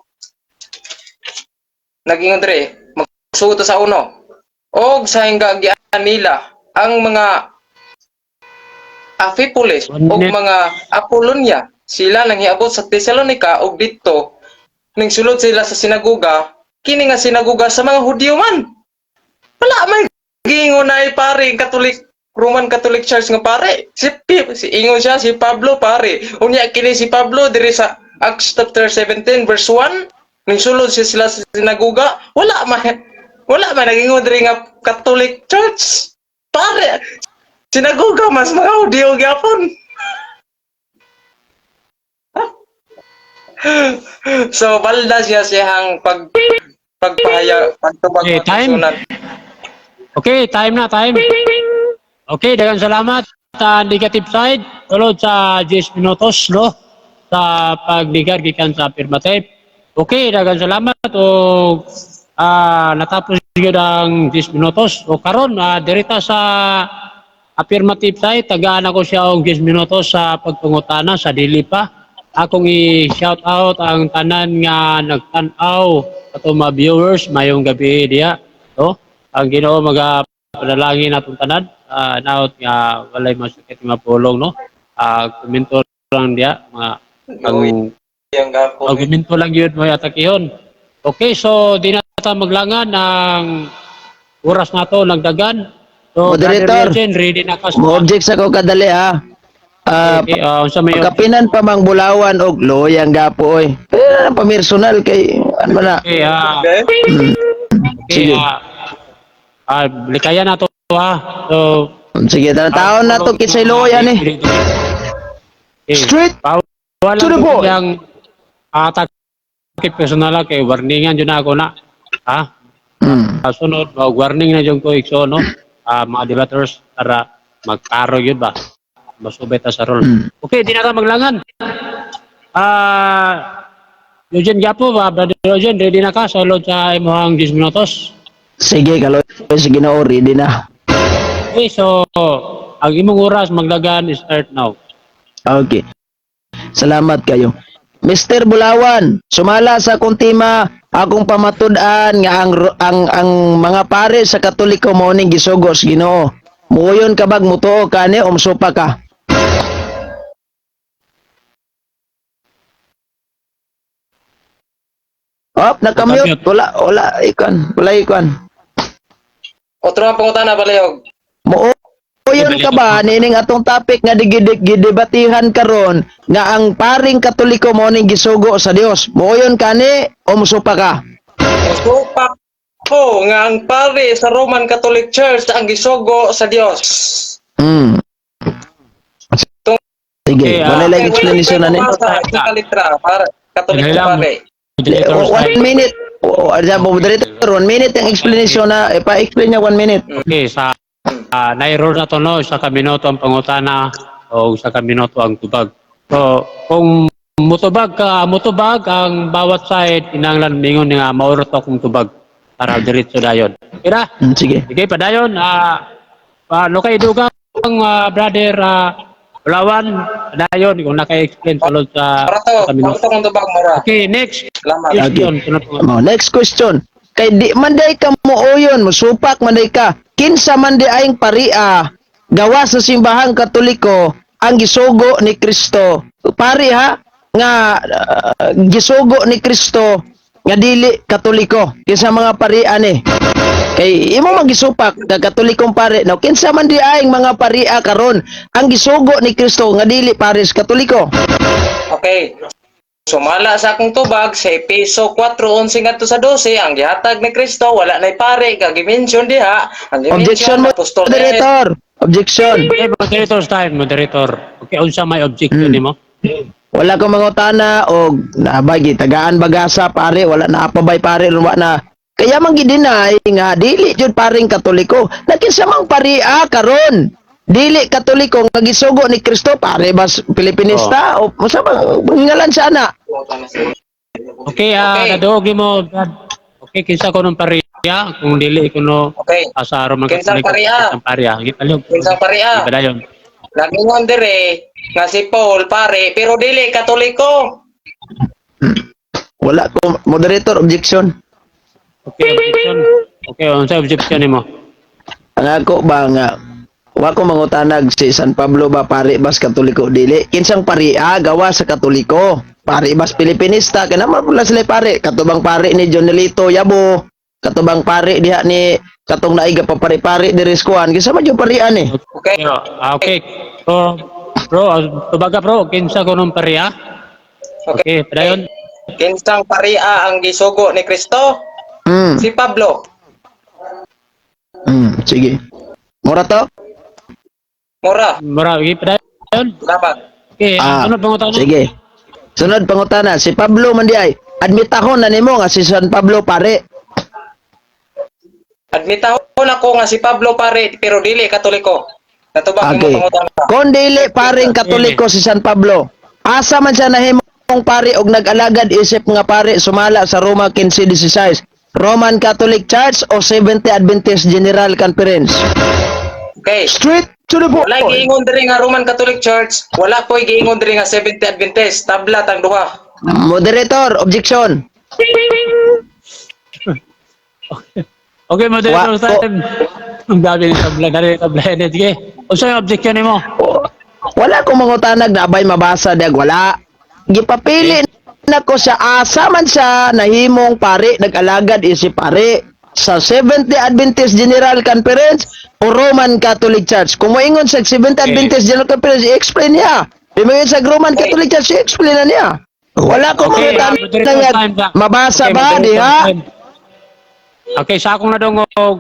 Nagingon diri, magsuot sa uno. Og sa hinggagian nila ang mga Amphipolis One og minute. Mga Apollonia, sila nang hiabot sa Thessalonica og didto ning sulod sila sa sinagoga, kini nga sinagoga sa mga Hudyo man. Wala may giingon na ay pare Catholic, Roman Catholic Church nga pare. Si ingon siya si Pablo pare. Unya kini si Pablo diri sa Acts chapter 17 verse 1 ning sulod siya sila sa sinagoga, wala man nagingon diri nga Catholic Church. Pare sinagoga mas mga Hudyo gyapon. So balda siya siyang pagpahaya pagtubag Okay, time. mga Okay, time na, time. Okay, daghang salamat sa negative side. Tulod sa 10 minutos, no? Sa pagligar gikan sa affirmative. Okay, daghang salamat o natapos gyud ang 10 minutos. O karon direta sa affirmative side, tagaan ako siya og 10 minutos sa pagpangutana sa dili pa. Akong i-shout out ang tanan nga nagtan-aw ato mga viewers mayong gabi diya, no? Ang Ginoo maga panalangin atong tanan. Naot nga walay masakit nga pulong, no? Komento lang diya mga ang Yang gapo. Argumento lang yun mo atakihon. Okay, so di na ta maglangan ang oras nato nagdagan. So, Moderator. Brother Eugene, ready na ka sa Mo-object sa ko kadali ha. Ah, Okay, unsa may pagkapinan pa mang Bulawan og loyang gapo oy. Pero na pamersonal kay ano ba na. Okay, Okay. okay, Sige. Likayan na to ha. So, Sige, taon na to kinsay loya ni. Okay. Straight Bawal to the point. Yang atake personal kay warningan jud na ako na. Ha? Sunod, mag warning na jud ko igsoon no. Mga debaters para magkaro yun ba? Masubay ta sa role. Okay, di na ta maglangan. Eugene Gapo ba, Brother Eugene, ready na ka sa load sa imong 10 minutos? Sige, kaloy sige na ready na. Okay, so ang imong oras maglagan start now. Okay. Salamat kayo. Mr. Bulawan, sumala sa akong tema, akong pamatud-an nga ang mga pare sa Katoliko mao ning gisugo sa Ginoo. Muoyon ka bag mutuo ka ni o musupa ka? Op, nakamute. Nakamute. Wala, wala ikon, wala ikon. Otro nga pangutana balihog. Muoyon ka ba nining atong topic nga gidebatihan karon nga ang paring Katoliko mao ning gisugo sa Dios? Muoyon ka ni o musupa ka? Musupak ko nga ang pare sa Roman Catholic Church ang gisugo sa Dios. Sige, Okay, wala lang Okay, explanation na ni. Sa litra, para Katoliko Dali lang. pare. Moderators One time. minute. Moderator, 1 minute ang explanation na. Ipa-explain niya 1 minute. Okay, sa nai-roll na to no, isa ka minuto ang pangutana o isa ka minuto ang tubag. So, kung mutubag ka, mutubag ang bawat side kinahanglan mingon nga maurot akong tubag para diretso dayon. Kira? Sige. Sige, padayon. Lokay dugang brother Bulawan, padayon kung naka-explain sulod sa Para to, sa para minuto. to kung tubag mura. Okay, next Salamat. question. Sunod po. Oh, next question. Kay di man day ka mooyon, musupak man day ka. Kinsa man di aing paria gawa sa simbahang Katoliko ang gisugo ni Kristo. Pari ha nga gisugo ni Kristo nga dili Katoliko. Kinsa mga paria ni? Kay imo man gisupak nga Katolikong pare. No, kinsa man di aing mga paria karon ang gisugo ni Kristo nga dili pares Katoliko. Okay. Sumala sa akong tubag sa Epeso 4:11 ngadto sa 12 ang gihatag ni Kristo wala nay pare kag gi-mention diha ang Objection gi-mention mo, apostol moderator. Objection. Okay, moderator's time, moderator. Okay, unsa may objection nimo? Wala ko mangutana og nabay tagaan bagasa pare, wala na apabay pare, wa na. Kaya man gidinay nga dili jud paring Katoliko. Nakinsa mang paria karon. Dili Katoliko nga gisugo ni Kristo pare bas Pilipinista o masa ba ngalan sa ana. Okay, Okay. naduog nimo Brad. Okay, kinsa ko nung paria kung dili kuno Okay. sa Roman Kinsang Catholic, paria? Kinsang paria. Gipalihog. Kinsang paria? Padayon. Nagingon dire nga si Paul pare pero dili Katoliko. Wala ko, moderator, objection. Okay, objection. Okay, unsa objection nimo? Ang ako ba nga wa ko mangutanag si San Pablo ba pare bas Katoliko dili kinsang paria gawa sa Katoliko pare bas Pilipinista kana man pula sila pare katubang pare ni Jonelito Yabo katubang pare diha ni katong naig papare-pare diri sa kuan kinsa man jud parian ni. Okay. Okay. So, bro, tubaga bro, kinsa ko nung paria? Okay. Okay, padayon. Kinsang paria ang gisugo ni Kristo? Si Pablo. Sige, mura to. Mura. Mura, okay, padayon. Salamat. Okay, sunod pangutana. Sige, sunod pangutana si Pablo man di ay admitahon na nimo nga si San Pablo pare. Admitahon ako nga si Pablo pare pero dili Katoliko. Natubag Okay. mo pangutana. Kung dili paring Katoliko si San Pablo, asa man siya nahimong pare og nag-alagad isip nga pare sumala sa Roma 15:16? Roman Catholic Church o Seventh Adventist General Conference? Okay. Straight to the Wala point. giingon diri nga Roman Catholic Church, wala ko'y giingon diri nga Seventh Day Adventist, tabla tang duha. Moderator, objection. Okay, moderator Wa- time. Ang dami ni tabla, dali tabla. Sige. Unsa yung objection nimo? Wala ko mangutanag na abay mabasa diag wala. Gipapili nako siya, asa man siya nahimong pare, nag-alagad isip pare sa Seventh-day Adventist General Conference o Roman Catholic Church. Kung moingon sa Seventh-day Adventist General Conference, i-explain niya. Di moingon sa Roman Catholic Church, i-explain na niya. Wala ko Okay, mangutanag moderator nga time ba? mabasa Okay, ba moderator diha? time. Okay, sa akong nadungog,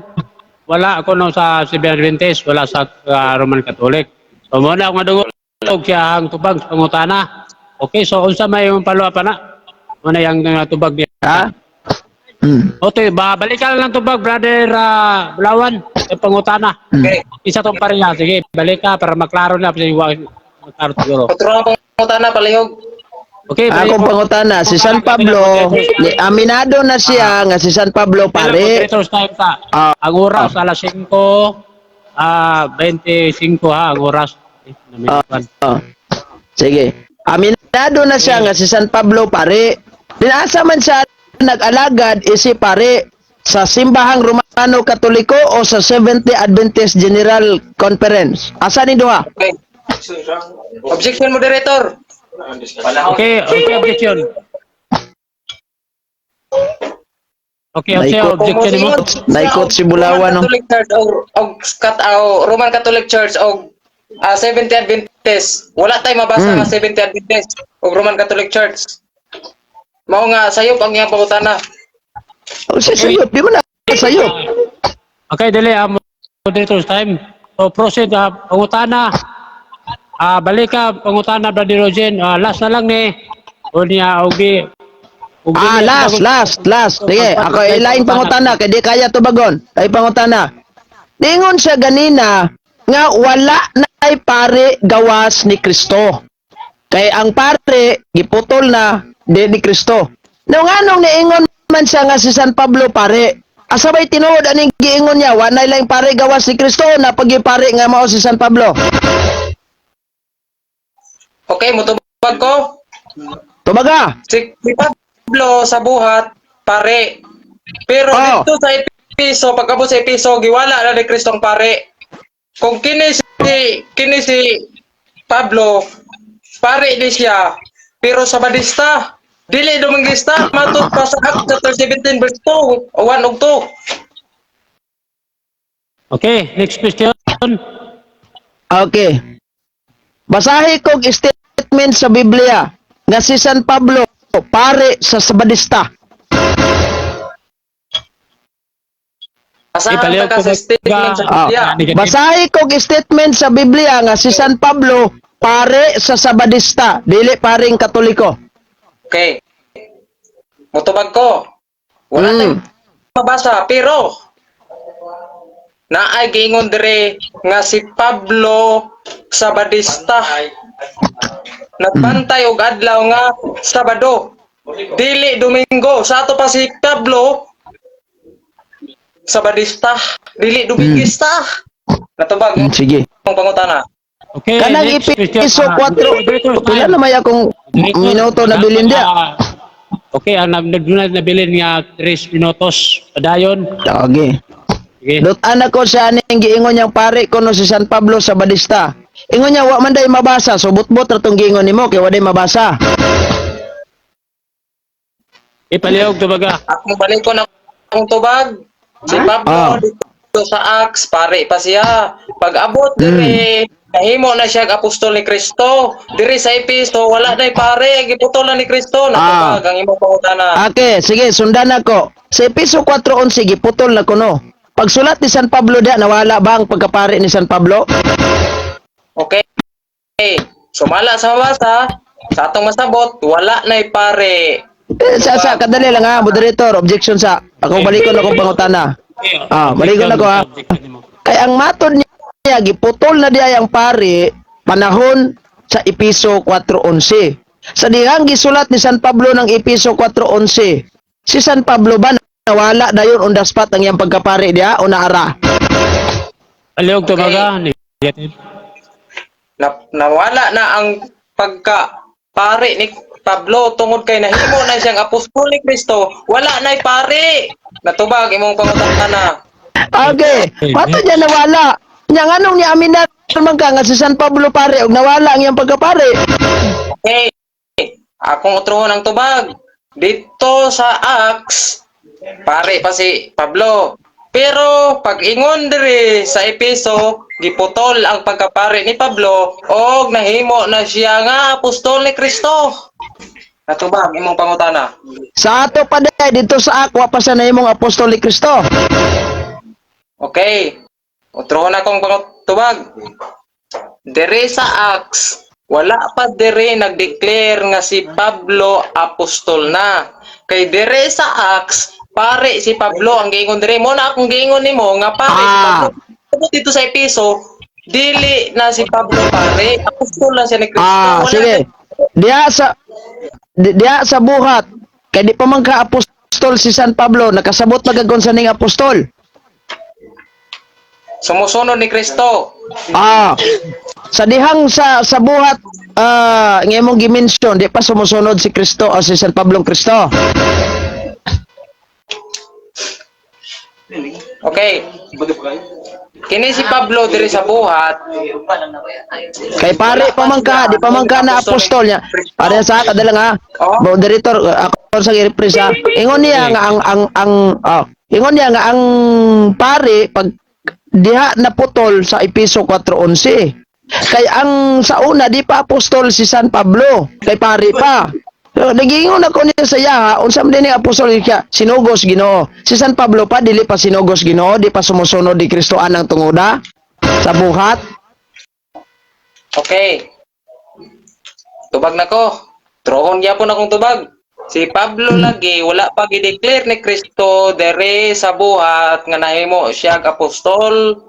wala ako no sa Seventh Adventist, wala sa Roman Catholic. So mao na akong nadungog siya ang tubag sa pangutana. Okay, so unsa may imong follow up ana? Mao na yang tubag niya. Ha? Okay, ba balikan lang tubag, brother Bulawan, sa pangutana. Okay. Isa tong pareha, sige, balik ka para maklaro na kasi maklaro siguro. Otro na pangutana, palihog. Okay, balik Akong ko. pangutana, si San Pablo, ni, aminado na siya nga si San Pablo pare. Moderators time ta. Ah. Ang oras alas 5 25 ha ang oras. Eh, naminutan. Oh. Sige. Aminado na siya nga si San Pablo pare. Dinasa man siya nag-alagad isi pare sa simbahang Romano Katoliko o sa Seventh-day Adventist General Conference. Asa ni duha? Okay. Objection, moderator. Okay, objection. Okay, okay, Naikot. objection mo. Naikot si Bulawan, no? Roman Catholic Church og Roman Catholic Church og Seventh-day Adventist. Wala tay mabasa nga Seventh-day Adventist og Roman Catholic Church. Mao nga sayop ang iyang pangutana. O siya sayop, di mo na sayop. Okay, dali moderators time. So proceed pangutana. Balik ka pangutana, Brother Rogen. Last na lang ni. O niya og di og di niya Last, last, last. Sige, ako ilain pangutana kay di kaya tubagon. Ay pangutana. Ningon siya ganina nga wala na ay pare gawas ni Kristo. Kay ang pare giputol na di ni Kristo. No nganong niingon man siya nga si San Pablo pare? Asa bay tinuod aning giingon niya, wa nay laing pare gawas ni Kristo na pagipare nga mao si San Pablo? Okay, mutubag ko. Tubaga. Si Pablo sa buhat pare. Pero dito sa Episo, pagkabot sa Episo, giwala na ni Kristong pare. Kung kini si Pablo, pare ni siya, pero sa Badista, dili Dominguista, matud pa sa Acts chapter 17 verse 2, o 1 ug 2. Okay, next question. Okay. Basahi kog statement sa Biblia nga si San Pablo pare sa Sabadista. Asahan Ipaliw ta ka ko sa statement sa Biblia. Negative. Basahi kog statement sa Biblia nga si San Pablo pare sa Sabadista, dili paring Katoliko. Okay. Mutubag ko. Wala tayong mabasa, pero naay giingon dire nga si Pablo Sabadista nagbantay og adlaw nga Sabado, dili Domingo. Sa ato pa si Pablo Sabadista, dili Domingista. Natubag Sige. ang pangutana. Okay, Kanang next question. Episo Moderator's 4, pila time. na may akong Moderator, minuto na bilin dia. Okay, ang nabilin nga 3 minutos. Padayon. Okay. Sige. Dutan ako sa aning giingon niyang pare kuno si San Pablo Sabadista. Ingon niya wa man day mabasa, so butbot ra tong giingon nimo kay wa day mabasa. Ipalihog tubaga. Akong balik ko na akong tubag. Si Pablo dito sa Acts, pare pa siya. Pag abot dire, nahimo na siya ang apostol ni Kristo. Dire sa Episo, wala na pare, giputol na ni Kristo. Natubag ang imong pangutana. Okay, sige, sundan ako. Sa Episo 4:11 giputol na kuno. Pagsulat ni San Pablo diya, nawala ba ang pagkapare ni San Pablo? Okay. Sumala sa mabasa, sa atong masabot, wala na pare. Eh, sa kadali lang ha, moderator, objection sa. Ako balikon akong pangutana. Okay, Balikon ako ha. objection nimo. Kay ang matod niya giputol na diya ang pare panahon sa Episo 4:11. Sa dihang gisulat ni San Pablo ng Episo 4:11, si San Pablo ba nawala dayon on the spot ang iyang pagkapare diha o naara? Palihog tubaga. Negative. Nawala na ang pagka pare ni Pablo tungod kay nahimo na siyang apostol ni Kristo, wala na pare. Natubag imong pangutana. Okay, pato niya nawala. Nya nganong niya aminado Man ka nga si San Pablo pare og nawala ang iyang pagkapare. Okay. Akong utrohon ang tubag. Dito sa Acts, pare pa si Pablo. Pero pag ingon diri sa Epeso, giputol ang pagkapare ni Pablo og nahimo na siya nga apostol ni Kristo. Natubag imong pangutana. Sa ato pa day dito sa Acts, wa pa siya nahimong apostol ni Kristo. Okay. Utrohon akong pangutubag. Diri sa Acts, wala pa diri nagdeclare nga si Pablo apostol na. Kay diri sa Acts, pare si Pablo ang giingon diri mo na akong giingon nimo nga pare si Pablo. Tapos dito sa Epeso, dili na si Pablo pare, apostol na siya ni Kristo. Ah, Wala sige. Diha sa Buhat, kay di pa man ka apostol si San Pablo, nakasabot magagkon sa ning apostol. Sumusunod ni Kristo. Ah. Sa dihang sa Buhat nga imong gi-mention, di pa sumusunod si Kristo o si San Pablo Kristo. Okay. Kini si Pablo diri sa Buhat, Kay pare pa man ka, di pa man ka na apostol niya. Para sa kadala nga, Oh. Moderator, ako sa gi-rephrase ha. Ingon niya nga ang oh, ingon niya nga ang pare pag diha naputol sa Epeso 4:11. Kay ang sa una di pa apostol si San Pablo, kay pare pa. So, nagingon ako niya sa iya, unsa man din ni apostol siya, sinugos Ginoo. Si San Pablo pa dili pa sinugos Ginoo, di pa sumusunod ni Kristo anang tungoda sa Buhat. Okay. Tubag na ko. Trohon gyapon akong tubag. Si Pablo lagi wala pa gi-declare ni Kristo dere sa Buhat nga nahimo siya apostol,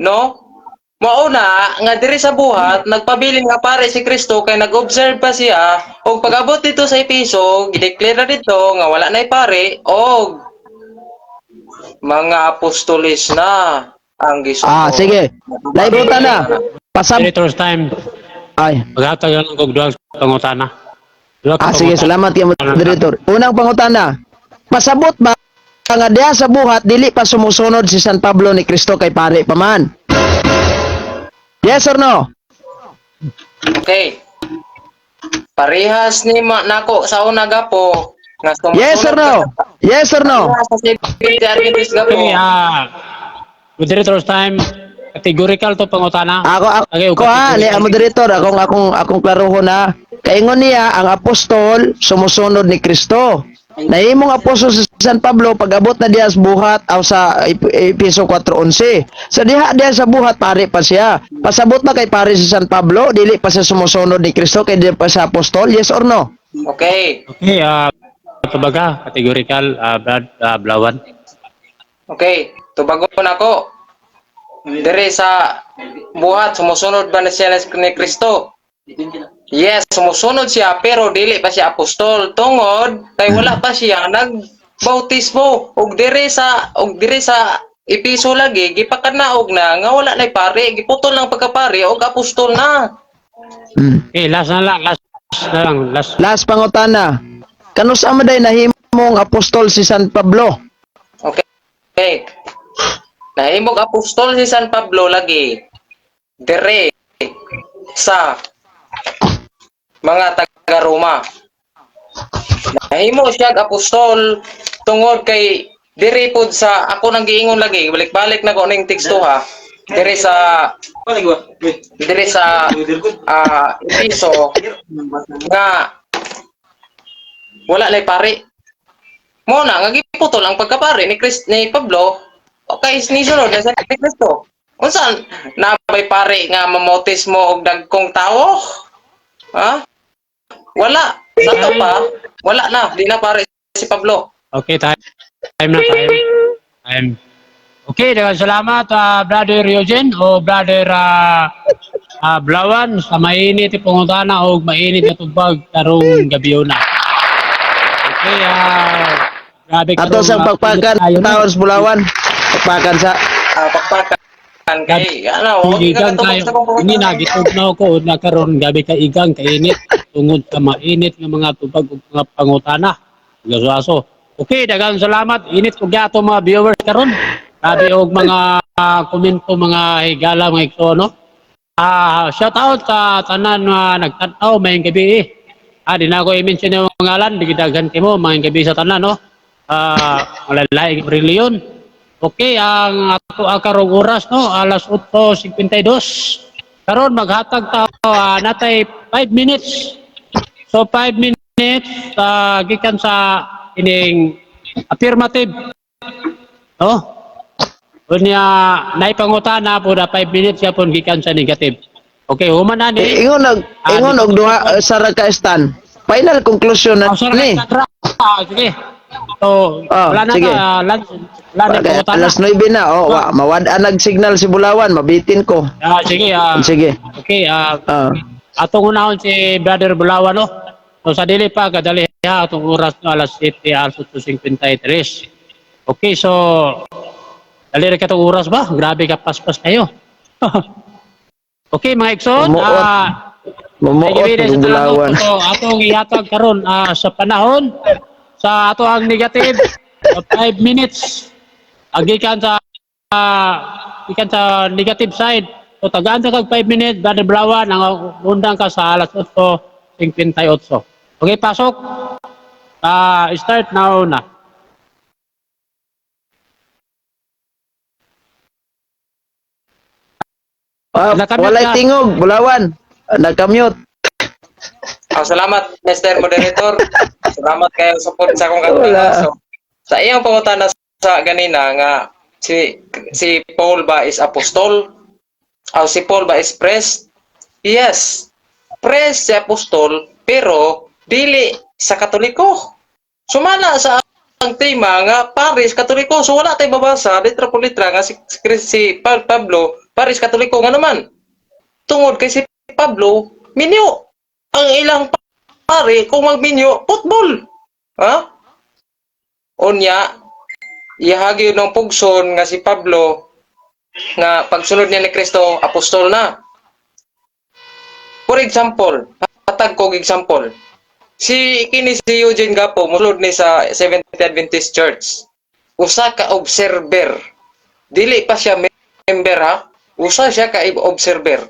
no? Mao na nga diri sa Buhat nagpabilin nga pare si Kristo kay nag-observe pa siya og pag-abot dito sa Epeso, gi-declare na dito nga wala nay pare og mga apostolis na ang gisunod. Ah, sige. Laibutan na. Pasab Moderator's time. Ay. Maghatag lang og duha ka pangutana. Duha ka Ah, sige, pangutana. salamat kay moderator. Unang pangutana. Pasabot ba nga diha sa Buhat dili pa sumusunod si San Pablo ni Kristo kay pare pa man? Yes or no? Okay. Parehas ni ma nako sa una gapo nga sumusunod Yes or no? Yes or no? Parehas sa Seventh Adventist gapo. Okay, moderator's time. Categorical to pangutana. Ako ako, Okay, ako ha, ni ang moderator, akong klarohon ha. Kaingon niya ang apostol sumusunod ni Kristo. Nahimong apostol si San Pablo pag-abot na diya sa Buhat aw sa Epeso 4:11. Sa diha diha sa Buhat pare pa siya. Pasabot ba kay pare si San Pablo dili pa siya sumusunod ni Kristo kay di pa siya apostol? Yes or no? Okay. Okay, tubaga, categorical, Brad Blawan. Okay. Tubagon ako. Dire sa Buhat sumusunod ba na siya ni Kristo? Yes, sumusunod siya pero dili pa siya apostol tungod kay wala pa siya nagbautismo ug diri sa Episo lagi gipakanaog na nga wala nay pare, giputol lang pagkapare og apostol na. Okay, last na lang, last na lang, last. Last pangutana. Kanus-a man day nahimong apostol si San Pablo? Okay. Okay. Nahimog apostol si San Pablo lagi dire sa mga taga Roma. Nahimo siya apostol tungod kay dire pod sa ako nang giingon lagi, balik-balik na ko ning teksto ha. Dire sa Episo nga wala nay pare. Mo na nga giputol ang pagkapare ni Chris ni Pablo kay ni sunod na sa ni Kristo. Unsa na bay pare nga mamautismo og dagkong tawo? Ha? Wala. Sa to pa, wala na, di na pare si Pablo. Okay, time. Time na, time. Time. Okay, daghang salamat, Brother Eugene o Brother Blawan sa mainit na pangutana o mainit na tubag karong gabi na. Okay, grabe Ato karong, sa pagpakan tayo na. Towers Bulawan. Pagpakan sa Ah, pakpakan kay ano, Igang katubag kayo. sa kong Ini nagitog na ako na karon gabi ka igang kainit tungod sa mainit nga mga tubag ug mga pangutana. Gaso-aso. Okay, daghang salamat. Init og ato mga viewers karon. Grabe og mga komento, mga higala, mga igsoon, no? Shout out sa tanan nga nagtan-aw, maayong gabii. Di na ako i-mention yung ngalan, di daghan kamo, maayong gabii sa tanan, no. Lain reliyon. Okay, ang ato ang karong oras, no, alas 8:52. Karon maghatag ta natay 5 minutes. So 5 minutes gikan sa ining affirmative. No? Unya naipangutana po na 5 minutes yapon gikan sa negative. Okay, human na ni. Eh, ingon og ingon og duha sa ra ka stand. Final conclusion na Oh, sir, ni. Sige. So, Oh, wala na sige. ta, wala na Bagay, pangutana. alas 9 na. Oh, wa, mawad-an nag-signal si Bulawan, mabitin ko. Sige, Sige. Okay, atong unahon si Brother Bulawan, no. So sa dili pa kadali ha atong oras, no, alas 7, alas 8:53. Okay, so dali ra katong oras ba? Grabe ka paspas kayo. Okay, mga igsoon, Mumuot. Mumuot ay, ng sa tanan, Bulawan. so, atong ihatag karon sa panahon sa ato ang negative 5 minutes ang gikan sa negative side. So tagaan sa kag 5 minutes, Brother Bulawan, ang undang ka sa alas 8:58. Okay, pasok. Start now na. Nakamute Walay ka. tingog, Bulawan. Nakamute. Salamat, Mr. Moderator. Salamat kayo support sa akong Wala. kantila. So, sa iyang pangutana sa ganina nga si si Paul ba is apostol? O si Paul ba is priest? Yes. Priest si apostol, pero dili sa Katoliko. Sumala sa ang tema nga paris Katoliko. So wala tay babasa litra por litra nga si Pablo paris Katoliko nga naman. Tungod kay si Pablo minyo ang ilang pare kung magminyo football. Ha? Unya, ihagi ng pugson nga si Pablo nga pagsunod niya ni Kristo apostol na. For example, hatag kog example. Si kini si Eugene Gapo mosulod ni sa Seventh Adventist Church. Usa ka observer. Dili pa siya member ha. Usa siya ka observer.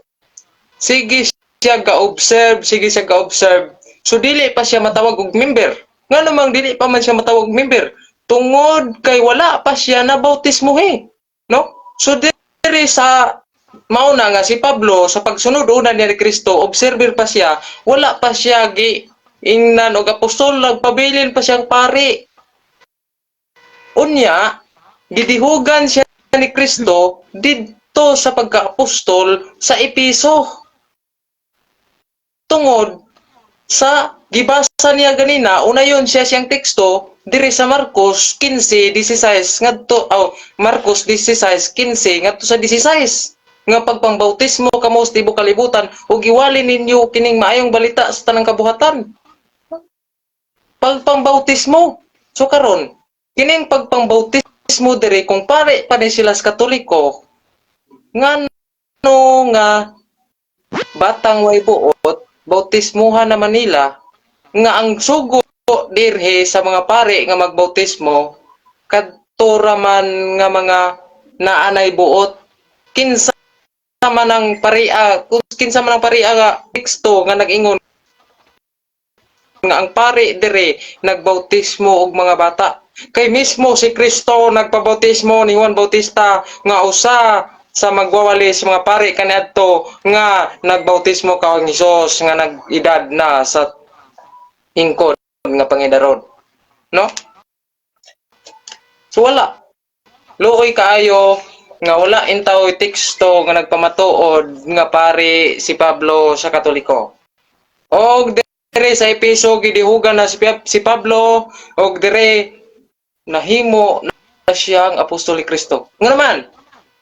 Sige siya ga-observe, sige siya ga-observe. So dili pa siya matawag og member. Nga namang dili pa man siya matawag og member? Tungod kay wala pa siya na bautismohe. No? So diri sa mao na nga si Pablo sa pagsunod una niya ni Kristo, observer pa siya, wala pa siya gi ingnan og apostol, nagpabilin pa siyang pari. Unya, gidihugan siya ni Kristo didto sa pagka-apostol sa Episo. Tungod sa gibasa niya ganina, una yon siya siyang teksto diri sa Marcos 15:16 ngadto, aw, Marcos 16:15 ngadto sa 16, nga pagpangbautismo kamo sa tibuok kalibutan ug iwali ninyo kining maayong balita sa tanang kabuhatan. Pagpangbautismo. So karon, kining pagpangbautismo diri, kung pare pa ni sila sa Katoliko, ngano nga batang way buot bautismuhan naman nila, nga ang sugo dirhe sa mga pare nga magbautismo kadto ra man nga mga naanay buot? Kinsa man ang paria, kinsa man ang paria nga teksto nga nag-ingon nga ang pare dire nagbautismo og mga bata? Kay mismo si Kristo nagpabautismo ni Juan Bautista nga usa sa magwawali sa mga pare kaniadto nga nagbautismo ka ang Hesus nga nag-edad na sa hingkod nga pangidaron, no? So wala, luoy kaayo nga wala intaw teksto nga nagpamatuod nga pare si Pablo sa Katoliko. Og dire sa Epeso gidihugan na si Pablo og dire nahimo na siyang apostol ni Kristo. Nga naman,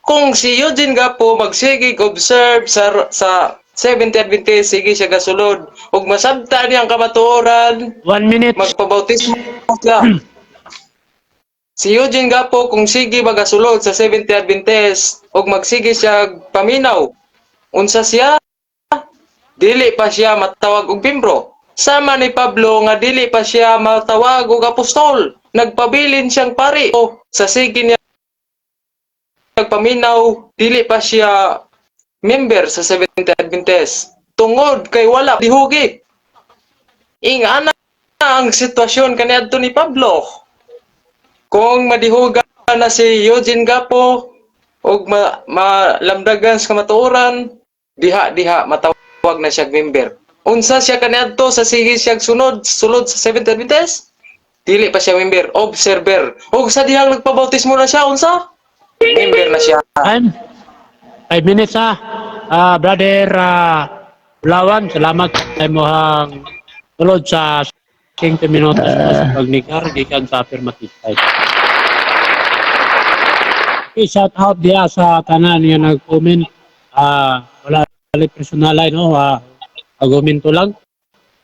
kung si Eugene Gapo magsige observe sa Seventh Adventist, sige siya gasulod ug masabta niya ang kamatuoran, 1 minute. magpabautismo siya. Si Eugene Gapo kung sige magasulod sa Seventh Adventist ug magsige siya paminaw, unsa siya? Dili pa siya matawag og membro. Sama ni Pablo nga dili pa siya matawag og apostol. Nagpabilin siyang pari. O, sa sige niya nagpaminaw, dili pa siya Member sa Seventh Adventist tungod kay wala dihugi. Ingana ang sitwasyon kaniadto ni Pablo. Kung madihuga na si Eugene Gapo og malamdagan sa kamatuoran, diha diha matawag na siya member. Unsa siya kaniadto sa sige siya sunod sulod sa Seventh Adventist? Dili pa siya member, observer. Og sa dihang nagpabautismo na siya, unsa? Member na siya. Time. 5 minutes ha. Ah, brother Bulawan, salamat sa imong sulod sa 5 minutos sa pagnigar gikan sa affirmative side. Okay, shout out diha sa tanan nga nag-comment. Ah, wala wala personal ay no, argumento lang.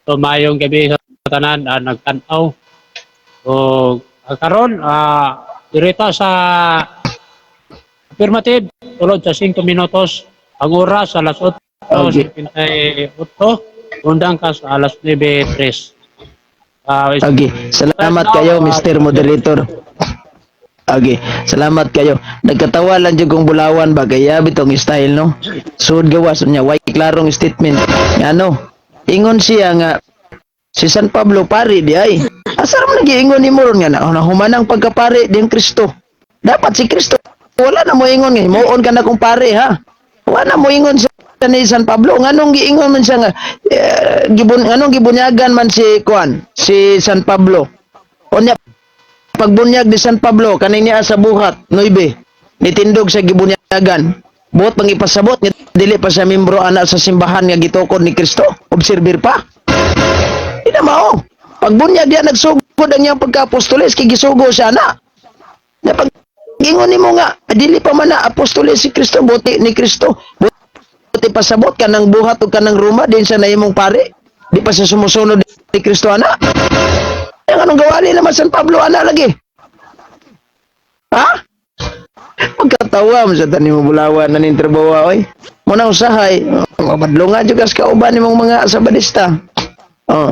So maayong gabi sa tanan nagtan-aw. So karon direta sa affirmative, tulod sa 5 minutos. Ang oras alas 8:58, undang ka sa alas 9:03. Okay, salamat kayo, Mr. Moderator. Okay, salamat kayo. Nagkatawa lang jud kong Bulawan ba kay yabi tong style, no. Sud gawas niya way klarong statement. Nga ano? Ingon siya nga si San Pablo pari di ay. Asa ra man nagiingon nimo ron nga na humanang pagkapari diyang Kristo? Dapat si Kristo wala na mo ingon nga himuon ka na kung pare ha. Wala na mo ingon sa ni San Pablo. Nganong giingon man siya nga nganong gibunyagan man si kuan, si San Pablo? Unya pagbunyag ni San Pablo kaning niya sa Buhat 9, nitindog sa gibunyagan. Buot pangipasabot nga dili pa siya membro ana sa simbahan nga gitukod ni Kristo, observer pa. Di na mao. Pagbunyag diya nagsugod ang iyang pagka-apostoles kay gisugo siya na. Na pag ingon nimo nga dili pa man na apostoles si Kristo, buti ni Kristo. Buti pasabot ka ng Buhat o ka ng Roma din siya na imong pare. Di pa siya sumusunod ni Kristo ana. Ang anong gawali naman San Pablo ana lagi? Ha? Pagkatawa mo sa tanim mo, Bulawan na ning trabaho oy. Muna usahay, mabadlungan jud kas kauban nimong mga Sabadista. Oh.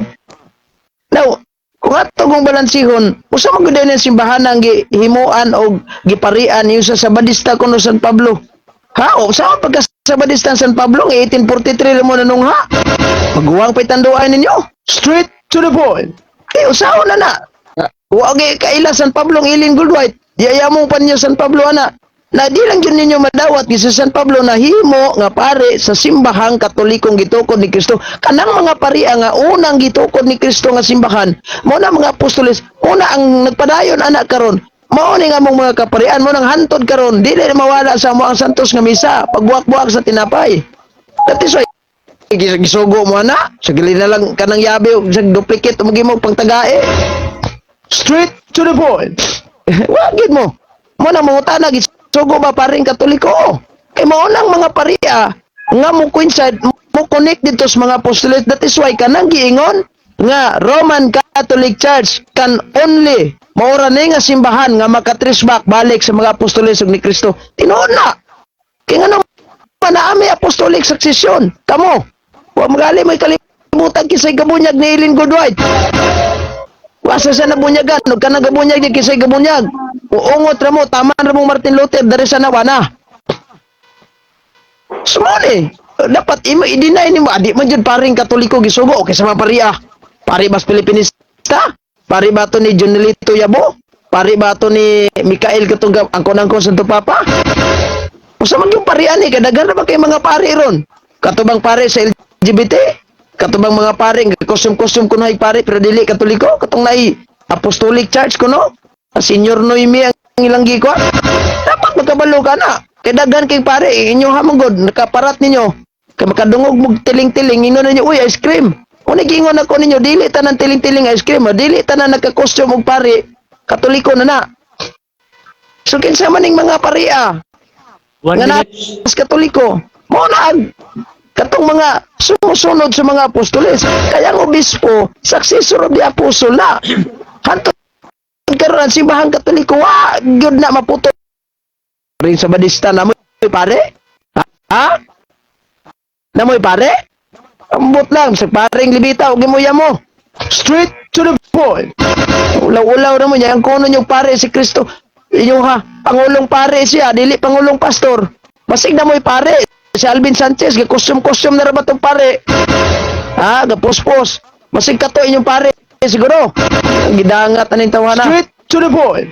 Now, kung ato kong balansihon, usa man gud ang simbahan ang gihimuan og giparian yung sa Sabadista kuno San Pablo? Ha? O sa pagka Sabadista ang San Pablo ng 1843 mo nanungha? Maguwang pa'y tanduay ninyo. Straight to the point. Eh, usaon na na. Wa gi kaila San Pablo ang Ellen Goodwhite. Yayamong pa niyo San Pablo ana. Na di lang yun ninyo madawat kasi San Pablo nahimo nga pare sa simbahang Katolikong gitukod ni Kristo. Kanang mga pariya nga unang gitukod ni Kristo nga simbahan, mao na mga apostoles, una ang nagpadayon ana karon. Mao ni nga mong mga kaparian mo nang hantod karon, dili na mawala sa mo ang santos nga misa, pagbuwak-buwak sa tinapay. That is why gisugo mo ana, sa gali na lang kanang yabi og sa duplicate mo gimo pangtagae. Straight to the point. Wa gid mo. Mo na mangutana, gisugo ba paring Katoliko? Kay mao nang mga pariya nga mo coincide, mo connect dito sa mga apostoles. That is why kanang giingon nga Roman Catholic Church can only maura ni nga simbahan nga makatrace back balik sa mga apostoles ug ni Kristo. Tinuod na. Kay ngano man naa mi apostolic succession. Kamo, wa magali may kalimutan kisay gabunyag ni Ellen Goodwhite. Wasa sa nabunyagan, ug kanang gabunyag ni kisay gabunyag. Uungot ra mo, tama ra mong Martin Luther dari sa nawana. Sumuni, dapat imo i-deny nimo adi man jud paring Katoliko gisugo okay sa mga pariya. Pari bas Pilipinista? Pari ba to ni Junelito Yabo? Pari ba to ni Mikael katong angkon-angkon Santo Papa? Usa man yung parian eh, kadaghan na ba kay mga pari ron? Katubang pare sa LGBT? Katubang mga pare nga kostum-kostum kuno ay pare pero dili Katoliko? Katong naay Apostolic Church kuno? Ang Senior Noemi ang ilang gikwa? Dapat magkabalo ka na. Kay daghan kay pare, inyo ha man gud, nakaparat ninyo. Kay makadungog mog tiling-tiling, ingon ninyo, "Uy, ice cream." Una giingon ako ninyo, dili tanan tiling-tiling ice cream, ah. Dili tanan nagka-costume og pare, Katoliko na na. So kinsa man ning mga pariya One nga na minute. mas Katoliko? Mao na ang katong mga sumusunod sa mga apostoles. Kaya ang obispo, successor of the apostle na. Hantod karon ang simbahang Katoliko, wa gyud na maputo rin sa Badista na mo pare. Ha? Namoy pare? Ambot lang sa paring Libita og gimuya mo. Straight to the point. Ulaw-ulaw na mo niya. Ang kuno niyo pare si Kristo. Inyo ha, pangulong pare siya, dili pangulong pastor. Basig na mo'y pare. Si Alvin Sanchez, ga-costume-costume na ra ba tong pare? Ha, ga-pospos. Masig kato inyong pare siguro. Gidangat aning tawana. Straight to the point.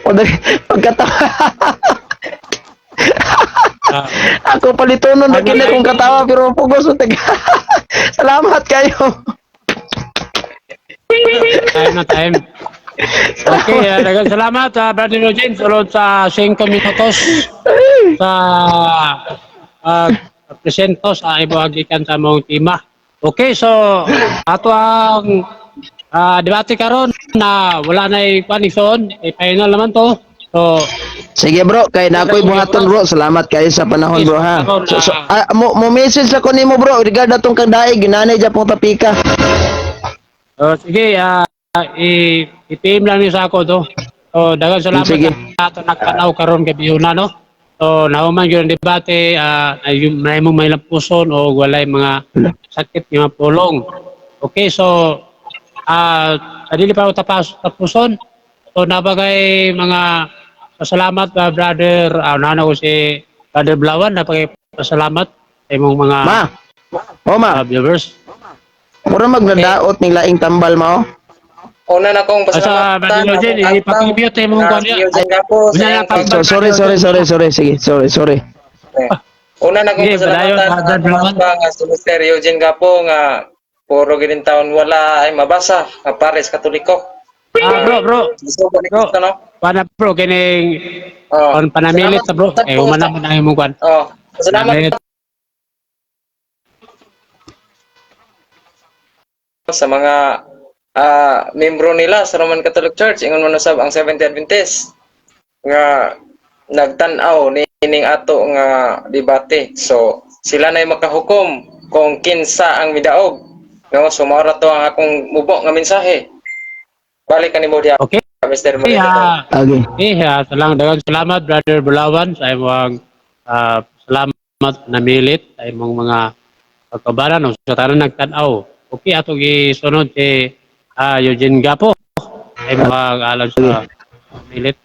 O dali, pagkatawa. Ah, Ako palitonon na Ano kini yan? Kung katawa pero pugos sa taga. Salamat kayo. Time na time. Okay, daghang salamat, Brother Eugene. Sulod sa 5 minutos sa presento sa ibuhagikan sa among tema. Okay, so ato ang debate karon na wala na kuan igsoon, eh, final naman to. So, Sige bro, kay na ako'y buhaton, bro. Salamat kayo sa panahon, bro, ha. So, mo message ako nimo, bro, regard atong kang daig ginanay japong tapika. Sige, i-PM lang niyo sa ako to. So, daghang salamat Sige. sa ato nagtanaw karon gabi una, no. So, nahuman gyud ang debate, may mo may lampuson o walay mga sakit nga mga pulong. Okay, so sa dili pa ako tapuson. So, nabagay mga pasalamat, brother, nano ko si Brother Blawan, napagay pasalamat sa imong mga Ma. O ma, viewers. Mura magnadaot ning laing tambal mao. Una na kong Asa, pasalamatan. Brother Eugene, akong ipakibiyot imong na kuan si niya. Eugene Gapo sa Una na iyang tambal. So, sorry, sorry, sorry, sorry. Sige, sorry, sorry. Eh, una na kong Sige, padayon, pasalamatan sa Brother atong Blawan. atbang nga si Mr. Eugene Gapo nga puro gid taon wala ay mabasa nga pares Katoliko. Ah, bro, bro. Gusto ni Bro. Kristo, no? Pana bro, kining Oh. on panamilit sa bro. Salamat Eh, po humana mo na imong kwan. Oh, salamat Panamilit. sa mga membro nila sa Roman Catholic Church, ingon man usab ang Seventh Adventist nga nagtan-aw niining ato nga debate. So sila nay makahukom kung kinsa ang midaog, no? So mao ra to ang akong mubo nga mensahe. Balik kanimo diha, Okay. Mr. Okay, Moderator. Okay. Okay, salang daghang salamat, Brother Bulawan, sa imong salamat namilit sa imong mga pagkabaran o sa tanan nagtan-aw. Okay, ato gisunod si Eugene Gapo sa imong alam sa milit.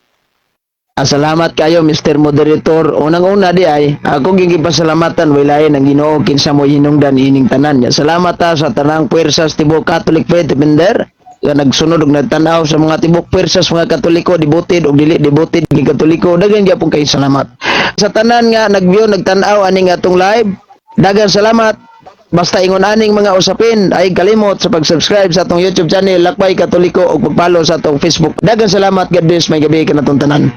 Ah, salamat kayo, Mr. Moderator. Unang-una di ay ako gipasalamatan wilayan ang Ginoo kinsa mo hinungdan ining tanan. Ya, salamat ta sa tanang puwersas tibuok Catholic Faith Defender nga nagsunod og nagtan-aw sa mga tibok puwersas mga Katoliko, devoted og dili devoted gi Katoliko. Daghan gyapon kay salamat. Sa tanan nga nag-view, nagtan-aw aning atong live, daghang salamat. Basta ingon aning mga usapin ay kalimot sa pag-subscribe sa atong YouTube channel Lakbay Katoliko ug pag-follow sa atong Facebook. Daghang salamat. God bless. May gabi kanatong tanan.